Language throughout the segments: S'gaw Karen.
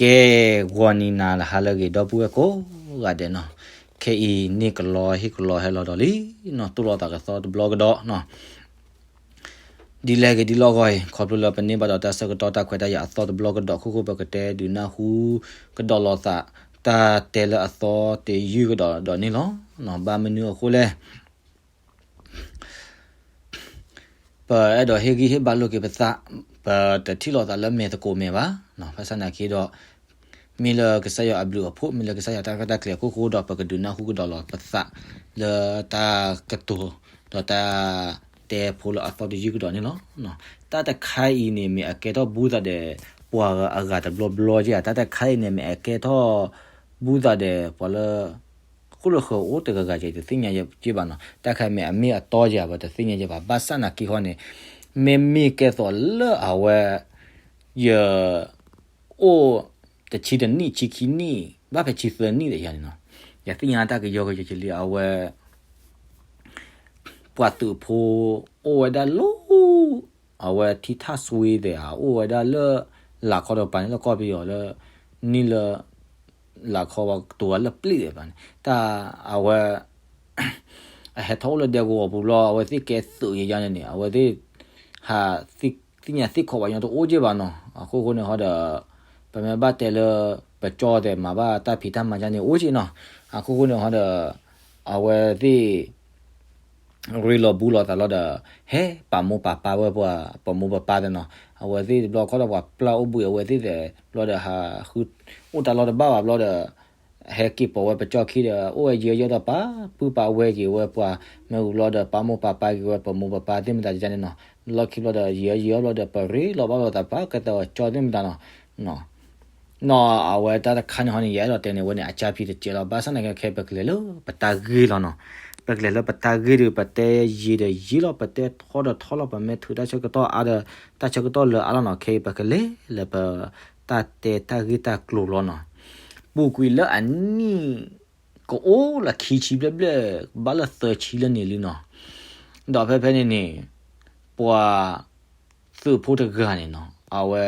ကဲ ဂီၤနံၤနၤလၢဟါလၢအဂ့ၤ ဒီပုၢ်ဝဲၢ်ကိးဂၤဒဲးနီၤ, ခဲအံၤန့ၣ်ကလီဟ့ၣ်ကလီဟဲလီၤဒီးလံနီၤ, တိၢ်လိာ်သးကသီတဘျီကဒီးနီၤ, ဒ်လဲၣ်ဂ့ၤဒ်လဲၣ်ဂ့ၤအံၤ ခီဖျိလၢပန့ၢ်ဘၣ်ဒီးတၢ်ဆၢကတီၢ်တၢ်ခွဲးတၢ်ယာ်အသီတဘျီကဒီး ခိၣ်ဃိပကတဲဒုးနၢ်ဟူကဒီးလိာ်သး တၢ်တဲလၢအသီတယုၢ်ကဒီးဒီးန့ၣ်လီၤ. ဘၣ်မနုၤအဃိလဲၣ် ပအဲၣ်ဒိးဟ့ၣ်ဂံၢ်ဟ့ၣ်ဘါလိာ်က့ၤပသး, ပတထံၣ်လိာ်သးလၢမဲာ်သကိးမဲာ်ဘၣ်. ဘၣ်ဆၣ်သနာ်က့ဒီး မ့ၢ်လၢကစၢ်ယွၤအဘျုးအဖှိၣ် မ့ၢ်လၢကစၢ်ယွၤတၢ်ရဲၣ်တၢ်ကျဲၤအခိၣ်ဃိဒီး ပကဒုးနၢ်ဟူကဒီးလီၤပသး လၢတၢ်ကတိၤ ဒီးတၢ်တဲဖိလၢအသီတယုၢ်ကဒီးန့ၣ်လီၤ. တၢ်တခါအံၤန့ၣ် မ့ၢ်အကဲထီၣ်ဘူသးဒီး ပှၤအဂၤတဘျီဘျီက့ဧါ, တၢ်တခါအံၤန့ၣ် မ့ၢ်အကဲထီၣ်ဘူသးဒီး ပှၤလၢ ဃိၣ်လၢဃၢၤအိၣ်တဂၤဂၤ ယတသ့ၣ်ညါက့ဘၣ်နီၤ, တၢ်ခါအံၤမ့ၢ်အမ့ၢ်အတီဧါ ပတသ့ၣ်ညါက့ဘၣ်. ဘၣ်ဆၣ်သနာ်က့ဃီန့ၣ် မ့မ့ၢ်ကဲသိးလၢအဝဲ ယ အိၣ်တဆံတနံၣ်ဆံခံနံၣ် ဘၣ်ဖဲဆံသၢနံၣ်ဒီးယၤန့ၣ်နီၤ, ယသ့ၣ်ညါတၢ်ကယီကယီလံ အဝဲ ပှၤသုးဖိ အိၣ်ဝဲဒၣ်လၢ အဝဲထံထၣ်စွ့သ့ၣ်ဧါ အိၣ်ဝဲဒၣ်လၢ လၢ်ခီဒီးပၤန့ၣ်လၢကီၢ်ပယီၤလၢ နံၣ်လၢ လၢ်ခီဝဲကတိၤဝဲလၢပျံၢ်သ့ၣ်ပၤန့ၣ် တၢ်အဝဲ အဟဲထီၣ်အိၣ်လၢဒဲကဝီၤပူၤဘျီ အဝဲသ့ၣ်ကဲသုးယယါန့ၣ်န့ၣ် အဝဲသ့ၣ် ဟး သ့ၣ်ညါသ့ၣ်ခိးပှၤညီတအိၣ်က့ဘၣ်နီၤ. အခိၣ်ဃိန့ၣ်ဟီဒီး ပမ့ၢ်ဘၣ်တဲလၢ ပကၠီသ့ၣ်မၤဘၣ်တၢ်ဖံးတၢ်မၤကန့ၣ်အိၣ်က့နီၤ. အခိၣ်ဃိန့ၣ်ဟီဒီး အဝဲသ့ၣ် ရ့လိာ်ဘူးလိာ်သးလီၤဒီး ဟဲပာ်မိၢ်ပာ်ပၢ်ဝဲပှၤ ပမိၢ်ပပၢ်သ့ၣ်နီၤ. အဝဲသ့ၣ်တဘျီခီဒီးပှၤပျၢ်အိၣ်ဘှံးအဝဲသ့ၣ်သ့ၣ်ဘျီဒီး ဟးဃု အိၣ်တၢ်လီၢ်တဘၣ်ဘၣ်ဘျီဒီး ဟဲက့ၤပိာ်ဝဲပကၠီခံဒီး အိၣ်ဝဲယံာ်ယံာ်ဒီးပာ်ပုၢ်ပာ်ဝဲက့ၤဝဲပှၤ မ့ၢ်ဝံၤဘျီဒီး ပာ်မိၢ်ပာ်ပၢ်က့ၤဝဲပမိၢ်ပပၢ်သ့ၣ်မတၤကန့ၣ်နီၤ. လီၢ်ခံဘျီဒီး ယံာ်ယံာ်ဘျီဒီး ပရ့လိာ်ဘၣ်လိာ်သးပှၤကဲသိးကၠီသ့ၣ်မတၤနီၤ. နီၤ အဝဲတၢ်တခါန့ၣ်ဟီန့ၣ် ယအဲၣ်ဒိးတဲန့ၣ်ဝဲန့ၣ် အကၢ်ဖံးတကဲလီၤ. ဘၣ်ဆၣ်သနာ်က့ခဲအံၤ ပကလဲၤလၢပတၢ်ဂ့ၢ်လီၤနီၤ. ပကလဲၤလၢပတၢ်ဂ့ၢ်ဒီး ပတဲယံာ်ဒီးယံာ်လီၤ ပတဲထီဒီးထီလီၤ ပမ့ၢ်ထုးတၢ်ဆၢကတီၢ်အါဒီး တၢ်ဆၢကတီၢ်လၢအါလီၤနီၤ. ခဲအံၤ ပကလဲၤလၢပတၢ်တဲတၢ်ဂ့ၢ်တၢ်ကျိၤလီၤနီၤ. ပူၤကွံာ်လၢအနံၣ် ကအိၣ်လၢခံဆံဘျဲၣ်ဘျဲၣ် ဘၣ်လၢသၢဆံလၢန့ၣ်လံနီၤ. ဒီးဖဲဖဲန့ၣ်န့ၣ် ပှၤသုးဖိတဂၤန့ၣ်နီၤ အဝဲ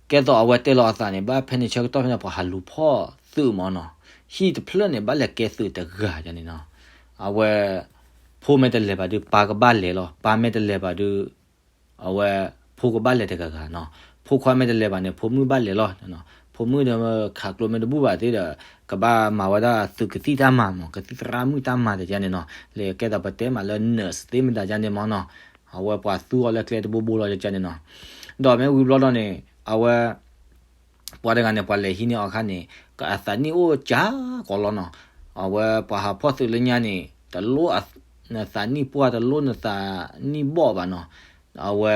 ကဲသိးအဝဲတဲလီၤအသးန့ၣ် ဘၣ်ဖဲန့ၣ်ဆၢကတီၢ်ဖဲန့ၣ် ပှၤဟးလူၤဖီၣ်သုးမၢ်နီၤ. ဟံၣ်တဖျၢၣ်န့ၣ် ဘၣ်လဲၤကဲသုးတဂၤန့ၣ်နီၤ. အဝဲ ဖိမ့ၢ်တလဲၤဘၣ်ဒီး ပၢ်ကဘၣ်လဲၤလီၤ. ပၢ်မ့ၢ်တလဲၤဘၣ်ဒီး အဝဲ ဖိကဘၣ်လဲၤတဂၤဂၤနီၤ. ဖိခွါမ့ၢ်တလဲၤဘၣ်န့ၣ် ဖိမုၣ်ဘၣ်လဲၤလီၤ. ဖိမုၣ်ဒီးခးကျိမ့ၢ်တဘူၣ်ဘၣ်သ့ဒီး ကဘၣ်မၤဝဲဒၣ်သုးကသံၣ်တၢ်မၤမၢ် ကသံၣ်သရၣ်မုၣ်တၢ်မၤတကန့ၣ်နီၤ. လဲၤကဲသိးပတဲမးလၢ nurse သ့ၣ်မတၤကန့ၣ်မၢ်နီၤ. အဝဲပှၤသူအီၤလၢကျဲတဘိဘိလီၤကန့ၣ်နီၤ. ဒီးမ့ၢ်ဝံၤဘျီဒီးန့ၣ် အဝဲ ပှၤတဂၤန့ၣ် ပှၤလဲၤဟံးန့ၢ်အီၤအခါန့ၣ် အသးနံၣ်အိၣ်ကၢကီးလီၤနီၤ. အဝဲပှၤဟးဖီၣ်သုးလၢညါန့ၣ် တလိၣ် နသးနံၣ်ပှၢ်တလိၣ်နသးနံၣ်ဘီၣ်ဘၣ်နီၤ. အဝဲ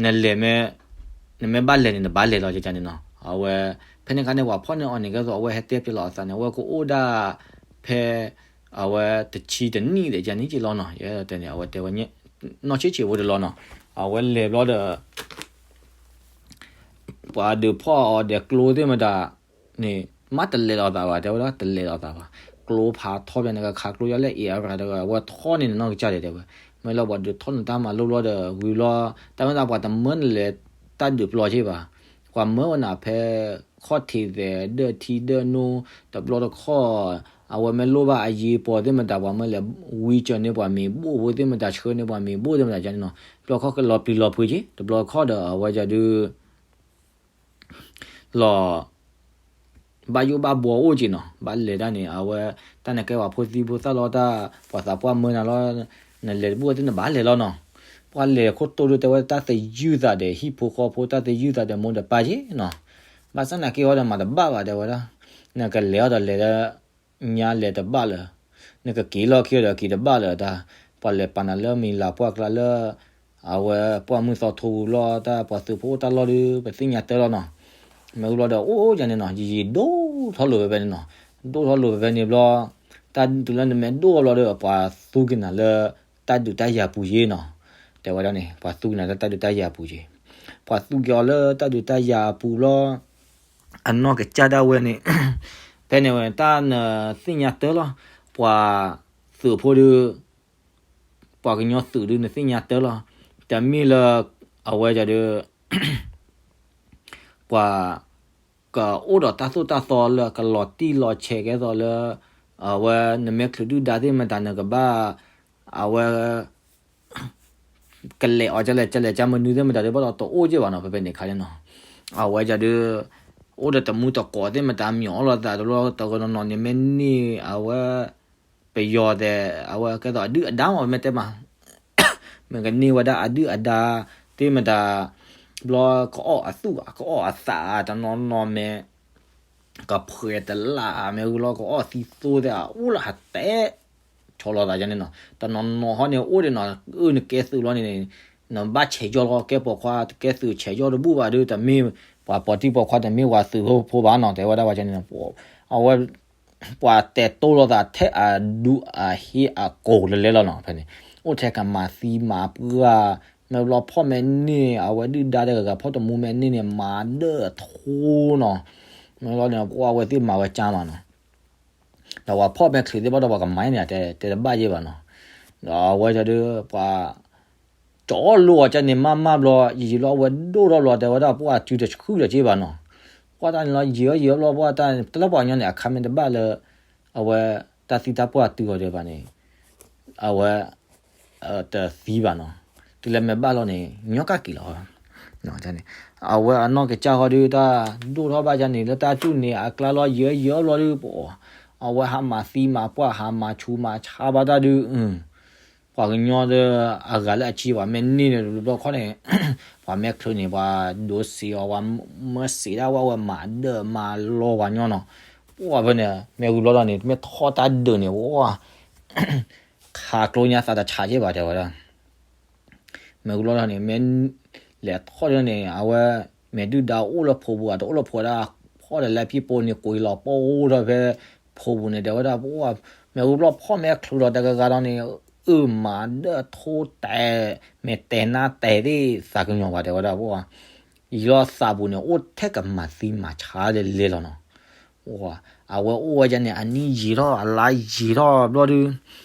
နလဲၤမ့ၢ် နမ့ၢ်ဘၣ်လဲၤန့ၣ် နဘၣ်လဲၤလီၤကန့ၣ်နီၤ. အဝဲ ဖဲန့ၣ်အခါန့ၣ် ပှၤဖီၣ်န့ၢ်အီၤန့ၣ် ကဲသိးအဝဲဟဲတဲပျဲလီၤအသးန့ၣ် အဝဲကအိၣ်ဒၣ်ဖဲ အဝဲတဆံတနံၣ်ဒီးကန့ၣ်က့လီၤနီၤ. ယဲတဲန့ၣ် အဝဲတဲဝဲ နီၢ်ဆံးဆံးဖိတလီၤနီၤ. အဝဲလဲၤဘျီဒီး ပှၤဒုးဖီၣ်အီၤဒီးကျိသ့ၣ်မတၤန့ၣ် မ့ၢ်တလဲၤလီၤသးဘၣ် တဲဝဲဒၣ် တလဲၤလီၤသးဘၣ်. ကျိဖးထီဘၣ်န့ၣ် ကခးကျိယါလဲၣ် အ့ၣ်အရၤတဂၤ အဝဲထီၣ်န့ၢ်နနီၢ်ကစၢ်ဒံးတဲဝဲ. မ့ၢ်လၢပှၤဒုးထီၣ်နတၢ်မၤလိဘျီဒီး ဝံၤဘျီ တၢ်မ့ၢ်သးပှၤတမၢနလဲၤတၢ်ဒုးပျီစ့ၢ်ဘၣ်. ပှၤမၢဝဲနၤဖဲ ခီၣ်ထံးသဲး ဒၢၣ်ထံဒၢၣ်နိ တဘျီတခီၣ် အဝဲမ့ၢ်လိၣ်ဘၣ်အယံၤပီၤသ့ၣ်မတၤ ပှၤမၢလဲၤဝံကၢၤန့ၢ်ပှၤမ့ၤဘိၣ်ဖိသ့ၣ်မတၤ ဆှၢန့ၢ်ပှၤမ့ၤဘိၣ်သ့ၣ်မတၤကန့ၣ်နီၤ. တဘျီခီၣ်ကလီၤပျံၤလီၤဖုးက့ တဘျီခီၣ်ဒီး အဝဲကဒုး လီၤ ဘၣ်ယိၣ်ဘၣ်ဘှီအိၣ်က့နီၤ. ဘၣ်လဲၤတၢ်န့ၣ် အဝဲ တၢ်နကဲပှၤဖိသံဖိသၣ်လီၤ တၢ် ပှၤသးပှၢ်မၢနၤလီၤ နလဲၤတဘူၣ်ဝဲသ့ၣ်နဘၣ်လဲၤလီၤနီၤ. ပှၤလဲၤခိၣ်တိၢ်ဒုးတဲဝဲ တၢ်သယုၢ်သးဒီးဟံၣ်ဖိဃီဖိ တၢ်သယုၢ်သးဒီးမိၢ်ဒီးပၢ်က့နီၤ. ဘၣ်ဆၣ်သနာ်က့အီၤဒီးမၤတဘၣ်ဘၣ်တဲဝဲဒၣ်. နကလဲၤအီၤဒီးလဲၤဒီး ညါလဲၤတဘၣ်လၢၤ, နကက့ၤလီၢ်ခံဒီးက့ၤတဘၣ်လၢၤတၢ်, ပှၤလဲၤပာ်နၤလၢမံၤလၤပှၢ်ကျါလၢ အဝဲပှၢ်မုၢ်သီထိပူၤလီၤ တၢ်ပှၤသုးဖိအိၣ်တၢ်လီၢ်ဒီး ပသ့ၣ်ညါတၢ်လီၤနီၤ. မ့ၢ်ဝံၤဘျီဒီး အိၣ်ယၤန့ၣ်နီၤ ယယံာ်ဒိၣ်ထီၣ်လိာ်ဝဲဖဲန့ၣ်နီၤ, ဒိၣ်ထီၣ်လိာ်ဝဲဖဲန့ၣ်ဘျီ, တၢ်တုၤလၢနမ့ၢ်ဒိၣ်ဘျီဒီး ပှၤသူက့ၤနၤလၢ တၢ်ဒုးတၢ်ယၤပူၤယ့နီၤ, တဲဝဲဒၣ်န့ၣ် ပှၤသူက့ၤနၤလၢတၢ်ဒုးတၢ်ယၤပူၤယ့, ပှၤသူက့ၤအီၤလၢတၢ်ဒုးတၢ်ယၤအပူၤဘျီ အနီၢ်ကစၢ်ဒၣ်ဝဲန့ၣ် ဖဲန့ၣ်ဝဲ တၢ်နသ့ၣ်ညါတၢ်လီၤ, ပှၤသုးဖိဒီး ပှၤကညီသုးဒုးနသ့ၣ်ညါတၢ်လီၤ, တမ့ၢ်လၢ အဝဲဒၣ်ဒီး ပှၤ ကအိၣ်ဒီးတၢ်သိၣ်တၢ်သီလၢကလီၤတံၢ်လီၤဆဲးကဲသိးလၢ အဝဲနမ့ၢ်ချုးဒုၣ်ဒါသ့ၣ်မတၤနကဘၣ် အဝဲ ကလဲၤအီၤကလဲၤကလဲၤကမနုၤသ့ၣ်မတၤဒုးဘၣ်ဒီးတအိၣ်က့ၢ်ဘၣ်နီၤ ဖဲဖဲန့ၣ်ခါန့ၣ်နီၤ. အဝဲဒၣ်ဒုး အိၣ်ဒီးတမူတကိးသ့ၣ်မတၤမံၤအီၣ်လိာ်သးတဘျီတဂီၤနီၤနီၤန့ၣ် မ့ၢ်န့ၢ်အဝဲ ပယီၤသဲး အဝဲကဲသိးအဒုၣ်အဒါမ့ၢ်မ့ၢ်တဲမး မ့ၢ်ကန့ၢ်ဝဲဒၣ်အဒုၣ်အဒါသ့ၣ်မတၤ ဘျီကအီၣ်အသူၣ် ကအီၣ်အသး တနီၤနီၤမ့ၢ် ကဖှဲးတလၢ် မ့ၢ်ဝံၤလီၤကအီၣ်သံသိသဲး အအိၣ်လၢဟးတဲ ဆီလီၤသးယါန့ၣ်နီၤ တနီၤနီၤဟီန့ၣ်အိၣ်ဒံးနီၤ အၢနကဲသုးလီၤန့ၣ် နဘၣ်ဆဲးယီၢ်လီၤ ကဲပိာ်ခွါ ကဲသုးဆဲးယီၢ်တဘူၣ်ဘၣ်ဒုး တမ့ၢ်ပှၤပီၤတံၢ်ပိာ်ခွါ တမ့ၢ်ပှၤသုးဖိဖိဘၣ်နီၤ တဲဝဲဒၣ်ဝဲန့ၣ် အဝဲ ပှၤတဲာ်တိၢ်လိာ်သးထဲအဒူအဟ့အကိာ်လၢလဲလီၤနီၤ ဖဲန့ၣ် အိၣ်ထဲကမၤသံမၤပှၢ် မ့ၢ်ဘျီဖီၣ်မ့ၢ်န့ၢ် အဝဲဒုၣ်ဒါတဂၤဂၤဖီၣ်တမူမ့ၢ်န့ၢ်န့ၣ် မၤဒၢၣ်အထိနီၤ မ့ၢ်ဘျီန့ၣ် ပှၤဝဲသ့ၣ်မၤဝဲကါမးနီၤ ဒီးပှၤဖီၣ်မ့ၢ်ချုးသ့ၣ်ဘၣ်ဒီးပှၤကမၤန့ၣ် တဲတဘၣ်ယဲၢ်ဘၣ်နီၤ ဒီးအဝဲဒၣ်ဒုး ပှၤ ကၠီလိအီၤကန့ၣ် မၤမၤဘျီ ယံာ်ယံာ်ဘျီ အဝဲဒိၣ်ထီၣ်ဘျီ တဲဝဲဒၣ် ပှၤစုတဆှုဒီးက့ဘၣ်နီၤ ပှၤတၢ်န့ၣ်လီၤ ယံာ်အီၤယံာ်အီၤဘျီ ပှၤတၢ်န့ၣ် တလၢပှၤကညီန့ၣ် အခါမ့ၢ်တဘၣ်လၢ အဝဲ တၢ်သံတၢ်ပှၢ်တုၤအီၤဒံးဘၣ်န့ၣ် အဝဲ တသံဘၣ်နီၤ တုၤလၢမ့ၢ်ဘၣ်လီၤန့ၣ် ညီကၣ်က့ၤလီၤ အဝဲအနီၢ်ကစၢ်ဃီဒုး တၢ်ဒိၣ်ထီၣ်ဘၣ်ယါန့ၣ် လၢတၢ်စုၣ်န့ၣ် အကျါလီၤ ယံာ်အီၤယံာ်အီၤဘျီဒုး ပှၤ အဝဲဟးမၤသံမၤပှၢ် ဟးမၤဆူးမၤဆါဘၣ်တၢ်ဒုး ပှၤကညီဒီး အဂၤလၢအဆံး ပှၤမ့ၢ်န့ၢ်န့ၣ် တဘျီခီန့ၣ် ပှၤမ့ၢ်ချုးန့ၣ် ပှၤဒိးစံးအီၤ ပှၤမၢစံးဒၣ်ဝဲ ဝဲမၤဒၢၣ်မၤလီၤပှၤညီနီၤ ပှၤဖဲန့ၣ် မ့ၢ်ဝံၤဘျီဒီးန့ၣ် မ့ၢ်ထီၣ်တၢ်ဒုးန့ၣ် ပှၤ ခးကျိညါသးတဆးက့ဘၣ်တဲဝဲဒၣ် မ့ၢ်ဝံၤဘျီဒီးန့ၣ် မ့ၢ် လဲၤထီၣ်န့ၣ် အဝဲ မ့ၢ်ဒုၣ်ဒါအိၣ်လၢဖိပူၤ အတအိၣ်လၢဖိဒၣ် ဖီၣ်ဒီးလၢဖံးပိန့ၣ် ကွံာ်လီၤပအိၣ်ထီၣ်ဖဲ ဖိပူၤန့ၣ် တဲဝဲဒၣ် ပှၤ မ့ၢ်ဝံၤဘျီဖီၣ်မ့ၢ်ချုးဒီးတဂၤဂၤဒီးန့ၣ် အၢမၤဒၢၣ်ထိတဲာ် မ့ၢ်တဲာ်နါတဲာ်သ့ၣ်သးကညီၤဘၣ်တဲဝဲဒၣ် ပှၤ ယံာ်လီၤသးပူၤန့ၣ် အိၣ်ထဲကမၤသံမၤဆါလဲလဲလီၤနီၤ အဝဲအိၣ်ဝဲဒၣ်န့ၣ် အနံၣ်ယံာ်ထီၣ် အလါယံာ်ထီၣ်ဘျီဒုး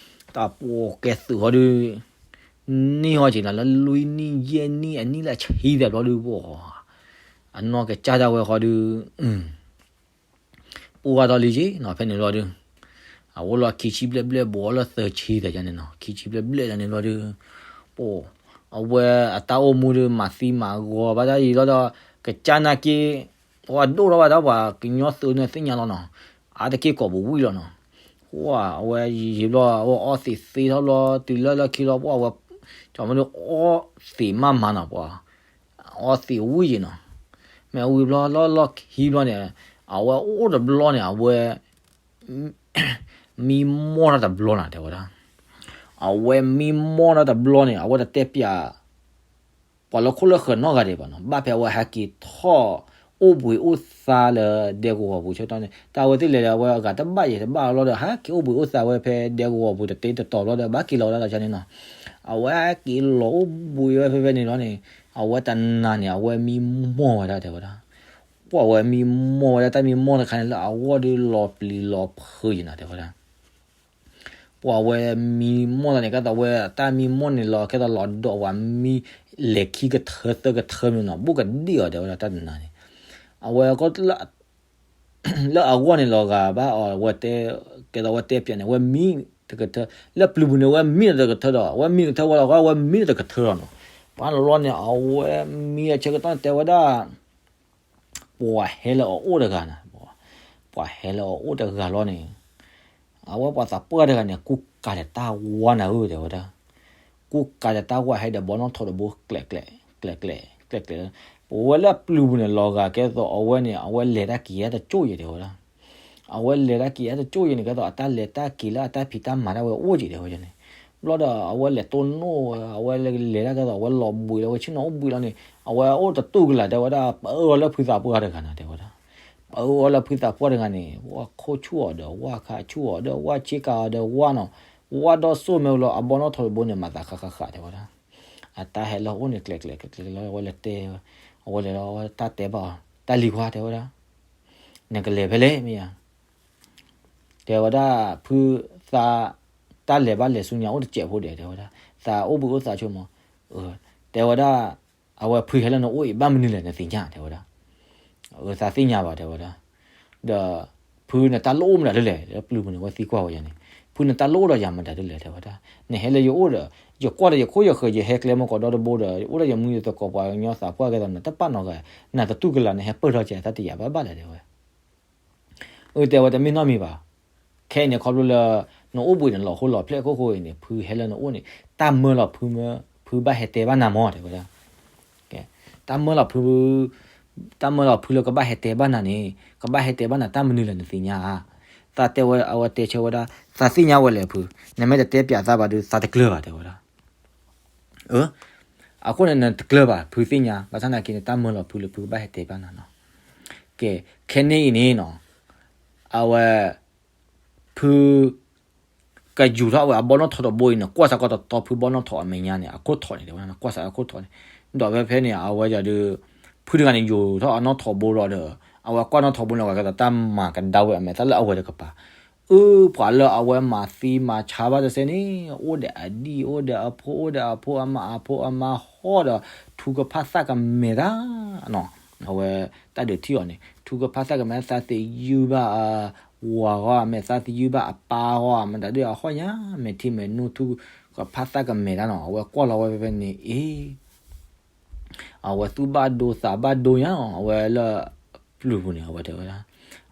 တၢ်ပှၤကဲသုးဃီဒုး န့ၢ်ဟီက့ၤလီၤလၢလွံၢ်နံၣ်ယဲၢ်နံၣ် အနံၣ်လၢဆံသဲးဘျီဒုး ပှၤ အနီၢ်ကစၢ်ဒၣ်ဝဲဃီဒုး ပှၤဒီးလံက့နီၤ ဖဲန့ၣ်ဘျီဒုး အအိၣ်လီၤခံဆံဘျဲၣ်ဘျဲၣ် ဘှီလၢသၢဆံသဲးယါန့ၣ်နီၤ ခံဆံဘျဲၣ်ဘျဲၣ်ယါန့ၣ်ဘျီဒုး ပှၤ အဝဲအတၢ်အိၣ်မူဒုး မၤသံမၤဂီၤဘၣ်တၢ်ယံာ်လီၤဒီး ကစၢ်နာ်က့ ပှၤဒိၣ်ထီၣ်ဘၣ်တၢ်ပှၤကညီသုးန့ၣ်သ့ၣ်ညါလီၤနီၤ အါတက့ၢ်ကိာ်ပူၤဝံၤလီၤနီၤ ပှၤ အဝဲယံာ်ဘျီ အဝဲအီသံးသ့ထီၣ်ဘျီ တုၤလၢလၢခံလီၤ ပှၤ အဝဲ ကၠီမဒုးအီသံးမးမးနီၤ ပှၤ အီသံးဝံၤယံၤနီၤ မ့ၢ်ဝံၤဘျီလီၢ်လီၢ်ခံဘျီန့ၣ် အဝဲအိၣ်တဘျီန့ၣ် အဝဲ မံမီၢ်တၢ်တဘျီနီၤ တဲဝဲဒၣ် အဝဲမံမီၢ်တၢ်တဘျီန့ၣ် အဝဲတတဲပျး ပှၤလၢခိၣ်လၢဃၢၤနီတဂၤဒံးဘၣ်နီၤ ဘၣ်ဖဲအဝဲဟဲက့ၤထီၣ် အိၣ်ဘှံးအိၣ်သါလၢဒဲကဝီၤပူၤဆၢကတီၢ်န့ၣ် တၢ်အဝဲသ့ၣ်လဲၤလၢအဝဲအဂၤတဘၣ်ယဲၢ်တဘၣ်လီၤဒီး ဟဲက့ၤအိၣ်ဘှံးအိၣ်သါဝဲဖဲဒဲကဝီၤပူၤတတ့တတီၤဘျီဒီး ဘၣ်က့ၤလီၤဝဲဒၣ်လီၤန့ၣ်နီၤ အဝဲဟဲက့ၤလီၤအိၣ်ဘှံးဝဲဖဲဖဲန့ၣ်လီၤန့ၣ် အဝဲတနၤန့ၣ် အဝဲမံမီၢ်ဝဲဒၣ်တဲဝဲဒၣ် ပှၤဝဲမံမီၢ်ဝဲဒၣ်တၢ်မံမီၢ်တခါန့ၣ်လၢအဂီၢ်ဒုးလီၤပျံၤလီၤဖုးယံၤနီၤ တဲဝဲဒၣ် ပှၤဝဲမံမီၢ်တၢ်န့ၣ် ကဲသိးဝဲတၢ်မံမီၢ်န့ၣ်လီၤ ကဲသိးလီၤဒိးဝဲမံ လဲၤခံကထၢသၢကထၢမ့ၢ်နီၤ ဘူးကဒံၣ်အီၤတဲဝဲဒၣ်တၢ်တနၤန့ၣ် အဝဲက လၢအဂီၢ်န့ၣ်လီၤဂာ်ဘၣ်အီၤ ဝဲတဲ ကဲသိးဝဲတဲပျးန့ၣ် ဝဲမံတကထၢ လၢပျုၤပူၤန့ၣ် ဝဲမံတကထၢဒီး ဝဲမံတကထၢဝဲလီၤ ဝဲမံတကထၢလီၤနီၤ ပှၤလီၤန့ၣ် အဝဲမံအဆၢကတီၢ်န့ၣ် တဲဝဲဒၣ် ပှၤဟဲလၢအအိၣ်တဂၤန့ၣ် ပှၤဟဲလၢအအိၣ်တဂၤလီၤန့ၣ် အဝဲပှၤသးပှၢ်တဂၤန့ၣ် ကူကၤဒီးတၢ်ဝါနၤဧၢ တဲဝဲဒၣ် ကူကၤဒီးတၢ်ဝါဟဲဒီးဘီနီၣ်ထိးတဘိ ကျဲးကျဲး ကျဲးကျဲး ကျဲးကျဲး ပဝဲလၢအပျုၤပူၤန့ၣ် လီၤဂာ်ကဲသိးအဝဲန့ၣ် အဝဲလဲၤတၢ်က့ၤတၢ်တကၠိၣ်ယဲၢ်တဲဝဲဒၣ် အဝဲလဲၤတၢ်က့ၤတၢ်တကၠိၣ်ယဲၢ်န့ၣ် ကဲသိးအတၢ်လဲၤတၢ်က့ၤလၢအတၢ်ဖံးတၢ်မၤဒၣ်ဝဲအိၣ်က့ၤတဲဝဲန့ၣ် ဘျီဒီးအဝဲလဲၤတိၢ်နီၣ်ဝဲ အဝဲလဲၤတၢ်ကဲသိး အဝဲလီၤဘှံးလီၤ အဝဲဆ့ၣ်နီၤအိၣ်ဘှံးလီၤန့ၣ် အဝဲအိၣ်တတူၢ်ကလာ်တဲဝဲဒၣ် ပၢအီၤလၢဖုသးပှၢ်တဂၤန့ၣ်တဲဝဲဒၣ် ပၢအီၤလၢဖုသးပှၢ်တဂၤန့ၣ် ဝဲခိၣ်ဆူၣ်အီၤဒီးဝါ ခးဆူၣ်အီၤဒီးဝါ ဆ့ကၤအီၤဒီးဝါနီၤ ဝါဒီးစိၢ်မ့ၢ်လီၤ အဘီနီၣ်ထိးတဘိန့ၣ် မၤသးဃးဃးဃးတဲဝဲဒၣ် အတၢ်ဟဲလၢအအိၣ်န့ၣ် ကျဲးကျဲးကျဲးကျဲးလီၤ အဝဲလဲၤတဲ အဝဲလဲၤလီၤ အဝဲတၢ်တဲဘၣ်အီၤ တၢ်လံၤခွါတဲဝဲဒၣ် နကလဲၤဖဲလဲၣ်မ့ၢ်ဧါ တဲဝဲဒၣ် ဖုသး တၢ်လဲၤဘၣ်လဲၤဆူညါအိၣ်တစဲးဖိဒီး တဲဝဲဒၣ် သးအိၣ်ဘှံးအိၣ်သးဆိကမိၣ် တဲဝဲဒၣ် အဝဲဖုဟဲလၢနအိၣ်အံၤဘၣ်မနုၤလဲၣ် နသ့ၣ်ညါ တဲဝဲဒၣ်. အသးသ့ၣ်ညါဘၣ် တဲဝဲဒၣ်. ဒီး ဖုနတၢ်လိၣ်အိၣ်မတၤဒ်လဲၣ် ပျုၤပူၤန့ၣ် အဝဲသံကွၢ်ဝဲယၤန့ၣ်, ဖုနတၢ်လိၣ်အိၣ်ဒီးယၤမတၤဒ်လဲၣ် တဲဝဲဒၣ်. နဟဲလၢယအိၣ်ဒီး ယကွၢ်ဒီးယခိၣ်ယဃၢၤ ယဟဲကျဲမုၢ်ကီးဒီတဘိဒီး အိၣ်ဒီးယမူယသကိးပှၤကညီသးပှၢ်ကဲသိး နတပာ်နီၣ်ဂၤ နတတူၢ်ကလာ် နဟဲပၢၢ်ထီၣ်ကဲအသးတယာ်ဘၣ်ဘၣ်လဲၣ် တဲဝဲ. အၢ တဲဝဲ တမ့ၢ်နီတမံၤဘၣ်. ခဲအံၤန့ၣ် ခီဖျိလၢ နအိၣ်ဘှံးနလီၤဟိလီၤဖျဲၣ်အခိၣ်ဃိအံၤန့ၣ် ဖုဟဲလၢနအိၣ်န့ၣ် တၢ်မၢလီၤဖုမၢ ဖုဘၣ်ဟဲတဲဘၣ်နၤမၢ တဲဝဲဒၣ်. တၢ်မၢလီၤဖု တၢ်မၢလီၤဖုလၢကဘၣ်ဟဲတဲဘၣ်နၤန့ၣ် ကဘၣ်ဟဲတဲဘၣ်နၤတၢ်မနုၤလဲၣ် နသ့ၣ်ညါဧါ. သးတဲဝဲ အဝဲတဲဆၢဝဲဒၣ် သးသ့ၣ်ညါဝဲလဲၣ်ဖု, နမ့ၢ်တတဲပၠးသးဘၣ်ဒီး သးတကျၢၤဘၣ် တဲဝဲဒၣ်. အၢ အဃိန့ၣ် နတကျၢၤဘၣ် ဖုသ့ၣ်ညါ, ဘၣ်ဆၣ်သနာ်က့န့ၣ် တၢ်မၢလီၤဖုလၢဖုကဘၣ်ဟဲတဲဘၣ်နၤနီၤ. ကဲ ခဲန့ၣ်အံၤန့ၣ်နီၤ အဝဲ ဖု ကယူၤထီၣ်ဝဲအဘီနီၣ်ထိးတဘိအံၤန့ၣ် ကွၢ်စ့ၢ်ကီးတတီဖုဘီနီၣ်ထိးအမဲာ်ညါန့ၣ် အခိၣ်ထိးန့ၣ် တဲဝဲဒၣ် ကွၢ်စ့ၢ်အခိၣ်ထိးန့ၣ်, ဒီးဖဲဖဲန့ၣ် အဝဲဒၣ်ဒီး ဖုတဂၤန့ၣ် ယူၤထီၣ်အနီၣ်ထိးဘိလီၤဒီး အဝဲကွၢ်နီၣ်ထိးဘိန့ၣ် အဝဲကဲသိးတၢ်မၤကဒါဝဲအမဲာ်သၣ်လၢအဝဲတကပၤ အၢ ပှၤလၢအဝဲမၤသံမၤဆါဘၣ်တစဲးန့ၣ် အိၣ်ဒီးအဒံၣ် အိၣ်ဒီးအဖိ အိၣ်ဒီးအဖိအမါ အဖိအမါဟီၣ်ဒီး ထူကဖၣ်သၣ်ကမဲာ်တၢ်နီၤ. အဝဲတၢ်ဒုးထံၣ်အီၤန့ၣ် ထူကဖၣ်သၣ်ကမဲာ် သးသယုၢ်ဘၣ်အဝၤဂီၢ် မဲာ်သးသယုၢ်ဘၣ်အပၢ်ဂီၢ် မတၤဒုးအဟီၣ်ညါ မဲာ်ထံမဲာ်နိ ထူကဖၣ်သၣ်ကမဲာ်တၢ်နီၤ. အဝဲကွၢ်လီၤဝဲဖဲဖဲန့ၣ် အ့ အဝဲသူၣ်ဘၣ်ဒိသးဘၣ်ဒိညါနီၤ အဝဲလၢ ပျုၤပူၤန့ၣ် အဝဲတဲဝဲဒၣ်,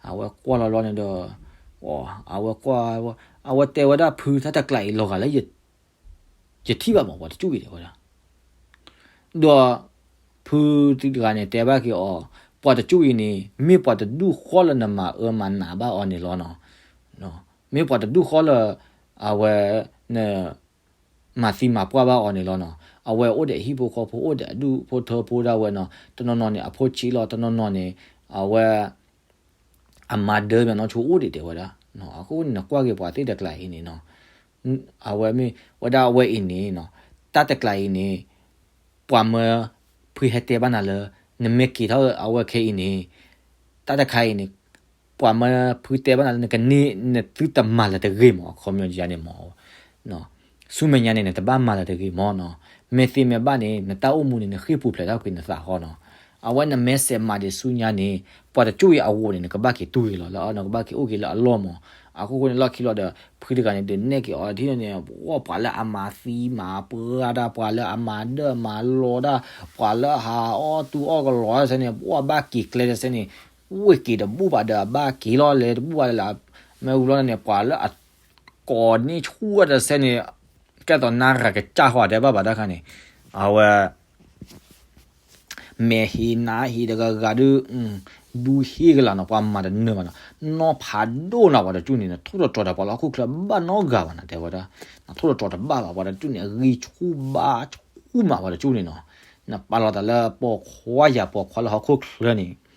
အဝဲကွၢ်လီၤလီၤန့ၣ်ဒီး အဝဲကွၢ်, အဝဲတဲဝဲဒၣ်ဖုတၢ်တကျးအံၤလီၤဂာ်လၢ ယထံၣ်ဘၣ်မး ပှၤတကၠူၣ်အံၤတဲဝဲဒၣ်, ဒီး ဖုတဂၤန့ၣ် တဲဘၣ်က့ၤအီၤ, ပှၤတကၠူၣ်အံၤန့ၣ် မ့ၢ်ပှၤတဒူၣ်ဃီလၢနမၤအၢမၤနးဘၣ်အီၤန့ၣ်လီၤနီၤ. မ့ၢ်ပှၤတဒူၣ်ဃီလၢ အဝဲ န မၤသံမၤပှၢ်ဘၣ်အီၤန့ၣ်လီၤနီၤ. အဝဲအိၣ်ဒီးအဟံၣ်ဖိဃီဖိ အိၣ်ဒီးအဒူၣ်ဖိထၢဖိဒၣ်ဝဲနီၤ. တနီၤနီၤန့ၣ် အဖိဆံးလီၤ, တနီၤနီၤန့ၣ် အဝဲ အမါဒၢမ့ၢ်နီၢ်ဆိအိၣ်ဒံးတဲဝဲဒၣ်. အဃိန့ၣ် နကွၢ်က့ၤပှၤသ့ၣ်တကျးအံၤန့ၣ်နီၤ, အဝဲမ့ၢ်ဝဲဒၣ်အဝဲအံၤန့ၣ်နီၤ, တၢ်တကျးအံၤန့ၣ် ပှၤမၢ ဖုဟဲတဲဘၣ်နၤလၢ နမ့ၢ်က့ၤထီၣ်အဝဲခဲအံၤန့ၣ် တၢ်တခါအံၤန့ၣ် ပှၤမၢဖုတဲဘၣ်နၤလၢ နကန့ၢ် နသုတမၤလၢၤတဂ့ၤမး အခီပညီန့ၣ်မး ဆူမဲာ်ညါန့ၣ် နတဘၣ်မၤလၢၤတဂ့ၤမးနီၤ. မ့ၢ်သ့မ့ၢ်ဘၣ်န့ၣ် နတၢ်အိၣ်မူန့ၣ် နဃ့ၢ်ပူၤဖျဲးထီၣ်ကွံာ်နသးဃီနီၤ. အဝဲနမ့ၢ်စဲးမၤဒံးဆူညါန့ၣ် ပှၤတကၠူၣ်အံၤအဂီၢ်န့ၣ် နကဘၣ်က့ၤတူၢ်က့ၤလီၤလၢ နကဘၣ်က့ၤအိၣ်က့ၤလၢအလီၢ်မး. အဃိဃိန့ၣ် လီၢ်ခံလီၤဒီး ဖုတဂၤန့ၣ် ဒုးနဲၣ်က့ၤအီၤထံၣ်န့ၣ် ပှၤလၢအမၤသံမၤပှၢ်တၢ် ပှၤလၢအမၤဒၢၣ်မၤလီၤတၢ် ပှၤလၢအဟးအီၣ်တူၢ်အီၣ်ကလီတၢ်စဲန့ၣ် ပှၤဘၣ်က့ၤကျဲတစဲန့ၣ် ဝ့ၢ်က့ၤတဘူၣ်ဘၣ်ဒီးအဘၣ်က့ၤလီၤလဲၤတဘူၣ်ဘၣ်လၢ မ့ၢ်ဝံၤလီၤန့ၣ် ပှၤလၢအကိးန့ၢ်ဆူၣ်တစဲန့ၣ် ကဲသိးနၢ်ရၤကစၢ်ဃီတဲဘၣ်ဘၣ်တၢ်ခါန့ၣ် အဝဲ မဲာ်ဟ့ၣ်နါဟ့ၣ်တဂၤဂၤဒုး ဒူဟ့ၣ်ကလာ်နီၤ ပှၤမၤတနၢၤဘၣ်နီၤ နီၢ်ဖးဒိၣ်နီၤ ပှၤတကၠူၣ်န့ၣ် နထိၣ်တတြီၤဒီးပှၤလၢဟီၣ်ခိၣ်ချၢဘၣ်နီတဂၤဘၣ်နီၤ တဲဝဲဒၣ် နထိၣ်တတြီၤတဘၣ်ဘၣ် ပှၤတကၠူၣ်န့ၣ် အဂံၢ်ဆူၣ်ဘါဆူၣ်မး ပှၤတကၠူၣ်န့ၣ်နီၤ နပာ်လီၤသးလၢပိာ်ခွါယၤပိာ်ခွါလၢဟီၣ်ခိၣ်ချၢန့ၣ် န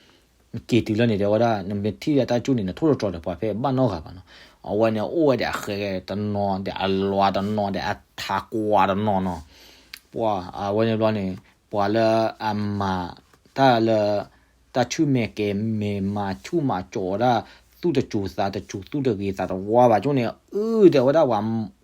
က့ၤတုၤလၢန့ၣ် တဲဝဲဒၣ် နမ့ၢ်ထံၣ်လၢတၢ်ကၠူၣ်န့ၣ် နထိၣ်တတြီၤဒီးပှၤဖဲဘၣ်နီတဂၤဘၣ်နီၤ အဝဲန့ၣ်အိၣ်ဝဲဒီးအဃဲတနီၤ ဒီးအလီၤတနီၤ ဒီးအထးကွၢ်တနီၤနီၤ ပှၤအဝဲန့ၣ်ဘျီန့ၣ် ပှၤလၢအမၤတၢ်လၢ တၢ်ဆူၣ်မဲာ်ကဲၤမဲာ်မၤဆူၣ်မၤကၠီၤဒၣ် သူၣ်တစူၤသးတစူၤ သူၣ်တဂ့ၤသးတဝါဘၣ်ကၠိန့ၣ် အၢ တဲဝဲဒၣ်ပှၤ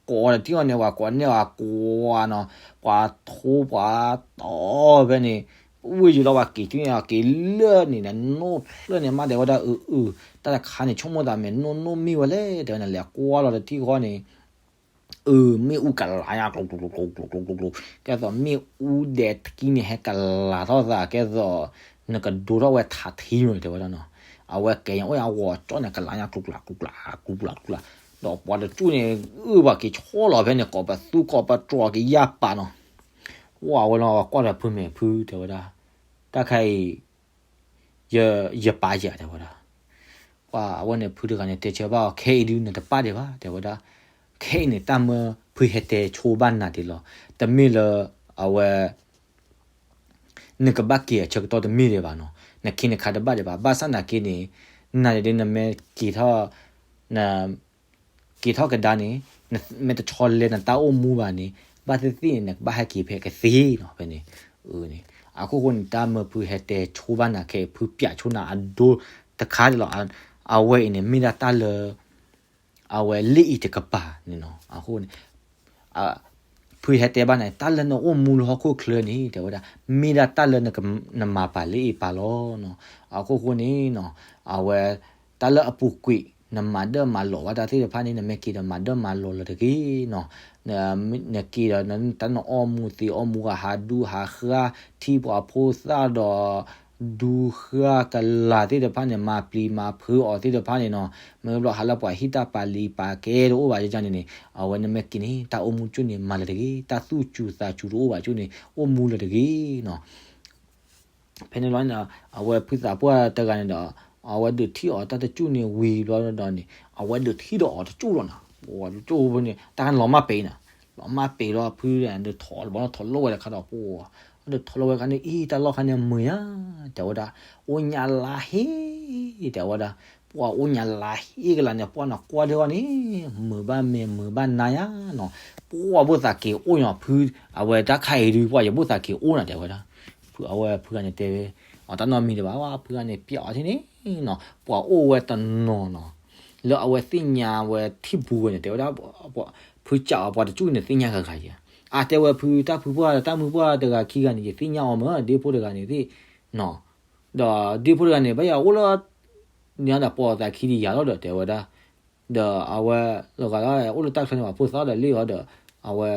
ကိးတထံၣ်အီၤန့ၣ် ပှၤကိးန့ၢ်အီၤကွၢ်နီၤ ပှၤထိပှၤတီၢ်ဖဲန့ၣ် ဝ့ၢ်ယံၤလီၤ ပှၤက့ၤထံၣ်န့ၣ် က့ၤလၢန့ၣ် နနိၣ်ဖျၢၣ်န့ၣ် မးတဲဝဲဒၣ် အၢ အၢ တၢ်တခါန့ၣ် ဆိကမိၣ်သးမဲာ်နိၣ်နိၣ်မ့ၢ်ဝဲလဲၣ် တဲဝဲန့ၣ် လဲၤကွၢ်လီၤတထံၣ်ဃီန့ၣ် အၢ မ့ၣ်အူကလၤညါ ကျိၤကျိၤကျိၤကျိၤကျိၤကျိၤကျိၤ ကဲသိးမ့ၣ်အူဒဲးတကံန့ၣ် ဟဲကလၤထီၣ်သး ကဲသိး နကဒိထီၣ်ဝဲထးထံမ့ၢ်တဲဝဲဒၣ်နီၤ အဝဲကဲၤညါအိၣ်ညါဂီၤကၠီၣ်န့ၣ် ကလၤညါကျိၤကျိၤကျိၤကျိၤ ကျိၤကျိၤကျိၤ ဒီးပှၤတကၠူၣ်န့ၣ် အၢ ပှၤက့ၤဆီလီၤဖဲန့ၣ် ကိးပသူကိးပတြီၤက့ၤယၢ်ပာ်နီၤ ဝဲဝဲလီၤ ကွၢ်ဒီးဖုမဲာ်ဖုတဲဝဲဒၣ် တၢ်ခါအံၤ ယပာ်ယၤတဲဝဲဒၣ် ပှၤအဝဲန့ၣ်ဖုတဂၤန့ၣ် တဲဆၢဘၣ်အီၤ ခဲအံၤဒုးနတပာ်ဒံးဘၣ် တဲဝဲဒၣ် ခဲအံၤန့ၣ် တၢ်မၢဖုဟဲတဲဆိဘၣ်နၤဒံးလီၤ တမ့ၢ်လၢ အဝဲ နကဘၣ်က့ၤအဆၢကတီၢ်တမ့ၢ်ဒံးဘၣ်နီၤ နခ့နခါတဘၣ်ဒံးဘၣ် ဘၣ်ဆၣ်နာ်က့န့ၣ် နၤန့ၣ်ဒုးနမ့ၢ်က့ၤထီၣ် န က့ၤထီၣ်ကဒါန့ၣ် နမ့ၢ်တဆီလဲနတၢ်အိၣ်မူဘၣ်န့ၣ် ဘၣ်သ့ၣ်သ့ၣ်န့ၣ် နကဘၣ်ဟဲက့ၤဖဲကသ့နီၤ ဖဲန့ၣ် အဃိဃိန့ၣ် တၢ်မၢဖုဟဲတဲဆိဘၣ်နၤခဲအံၤ ဖုပျးဆိနၤအဒိတခါဒံးလီၤ အဝဲအံၤန့ၣ် မ့ၢ်ဒၣ်တၢ်လၢ အဝဲလၢအံၤတကပၤန့ၣ်နီၤ အဃိန့ၣ် ဖု ဖုဟဲတဲဘၣ်နၤ တၢ်လၢနအိၣ်မူလၢဟီၣ်ခိၣ်ချၢန့ၣ် တဲဝဲဒၣ် မ့ၢ်ဒၣ်တၢ်လၢနက နမၤပာ်လၢအံၤပာ်လီၤနီၤ. အခိၣ်ဃိန့ၣ်နီၤ အဝဲ တၢ်လၢအပူၤကွံာ် နမၤဒၢၣ်မၤလီၤဘၣ်တၢ်သ့ၣ်တဖၣ်န့ၣ် နမ့ၢ်က့ၤဒီးမၤဒၢၣ်မၤလီၤလၢၤတဂ့ၤနီၤ. နက့ၤဒီးနတၢ်နအီၣ်မူသ့အီၣ်မူဂၤ ဟးဒူဟးဃၣ် ထံပှၤဖိသၣ်ဒီး ဒူဃၣ်ကလၤသ့ၣ်တဖၣ်န့ၣ် မၤပျံၤမၤဖုးအီၤသ့ၣ်တဖၣ်န့ၣ်နီၤ, မ့ၢ်ဘျီဟးလၢပှၤဟံၣ်တၢ်ပာ်လံၤပာ်ကဲတအိၣ်ဘၣ်ယန့ၣ်န့ၣ် အဝဲနမ့ၢ်က့ၤန့ၣ် တၢ်အိၣ်မူကၠူၣ်န့ၣ်မၤလၢၤတဂ့ၤ, တၢ်သူၣ်စူၤသးစူၤတအိၣ်ဘၣ်ကၠူၣ်န့ၣ် အိၣ်မူလၢၤတဂ့ၤနီၤ. ဖဲန့ၣ်ဘျီန့ၣ် အဝဲဖုသးပှၢ်တဂၤန့ၣ်ဒီး အဝဲဒုးထံၣ်အီၤတၢ်တကၠူၣ်န့ၣ်ဝံၤဘျီဒီးန့ၣ် အဝဲဒုးထံၣ်ဒီးအီၤတကၠူၣ်လီၤနီၤ. ပှၤတကၠူၣ်ဖဲန့ၣ် တၢ်လီၤမၢ်ပ့ၤနီၤ, လီၤမၢ်ပ့ၤလီၤဖုဒီးထီၣ်လီၤဝဲတခါဒီးပှၤ ဒုးထီၣ်လီၤဝဲတခါန့ၣ် အံၤ တၢ်လီၢ်ခါန့ၣ် မုာ်ယါ တဲဝဲဒၣ်, အိၣ်ညါလါဟ့ တဲဝဲဒၣ်, ပှၤအိၣ်ညါလါဟ့ကလါန့ၣ် ပှၤနီၢ်ကွၢ်ဒၣ်အီၤန့ၣ် မုာ်ဘၣ်မဲာ်မုာ်ဘၣ်နါယါနီၤ, ပှၤဘၣ်သးက့ၤအိၣ်ညီဖု အဝဲတၢ်ခါအံၤဒုး ပှၤယဘၣ်သးက့ၤအိၣ်နီၤ တဲဝဲဒၣ်. ဖုအဝဲဖုဂၤန့ၣ်တဲဝဲ အတၢ်နီတမံၤတဘၣ်ဝဲ ဖုဂၤန့ၣ် ပျဲအီၤထံၣ်န့ၣ်နီၤ ပှၤအိၣ်ဝဲတနီၤနီၤ လၢအဝဲသ့ၣ်ညါဝဲထံၣ်ပူၤဝဲန့ၣ် တဲဝဲဒၣ်, ဖုကးအီၤပှၤတကၠူၣ်န့ၣ်သ့ၣ်ညါဂၤဂၤယါ, အတဲဝဲဖုတၢ်ဖုပှၢ်တၢ်မုၢ်ပှၢ်တဂၤခံဂၤန့ၣ် ယသ့ၣ်ညါအီၤမ့ၢ်ဒ့ဖိတဂၤန့ၣ်သ့ၣ် ဒီးဒ့ဖိတဂၤန့ၣ် ဘၣ်ယၤအိၣ်လၢ န့ၣ်ဒီးပိာ်သးခံဒံးယၤလီၤဒီးတဲဝဲဒၣ်, ဒီးအဝဲ လီၤဂာ်လၢအိၣ်လၢတၢ်ချၢန့ၣ် ပှၤဖိသၣ်ဒီးလ့ၣ်အီၤဒီး အဝဲ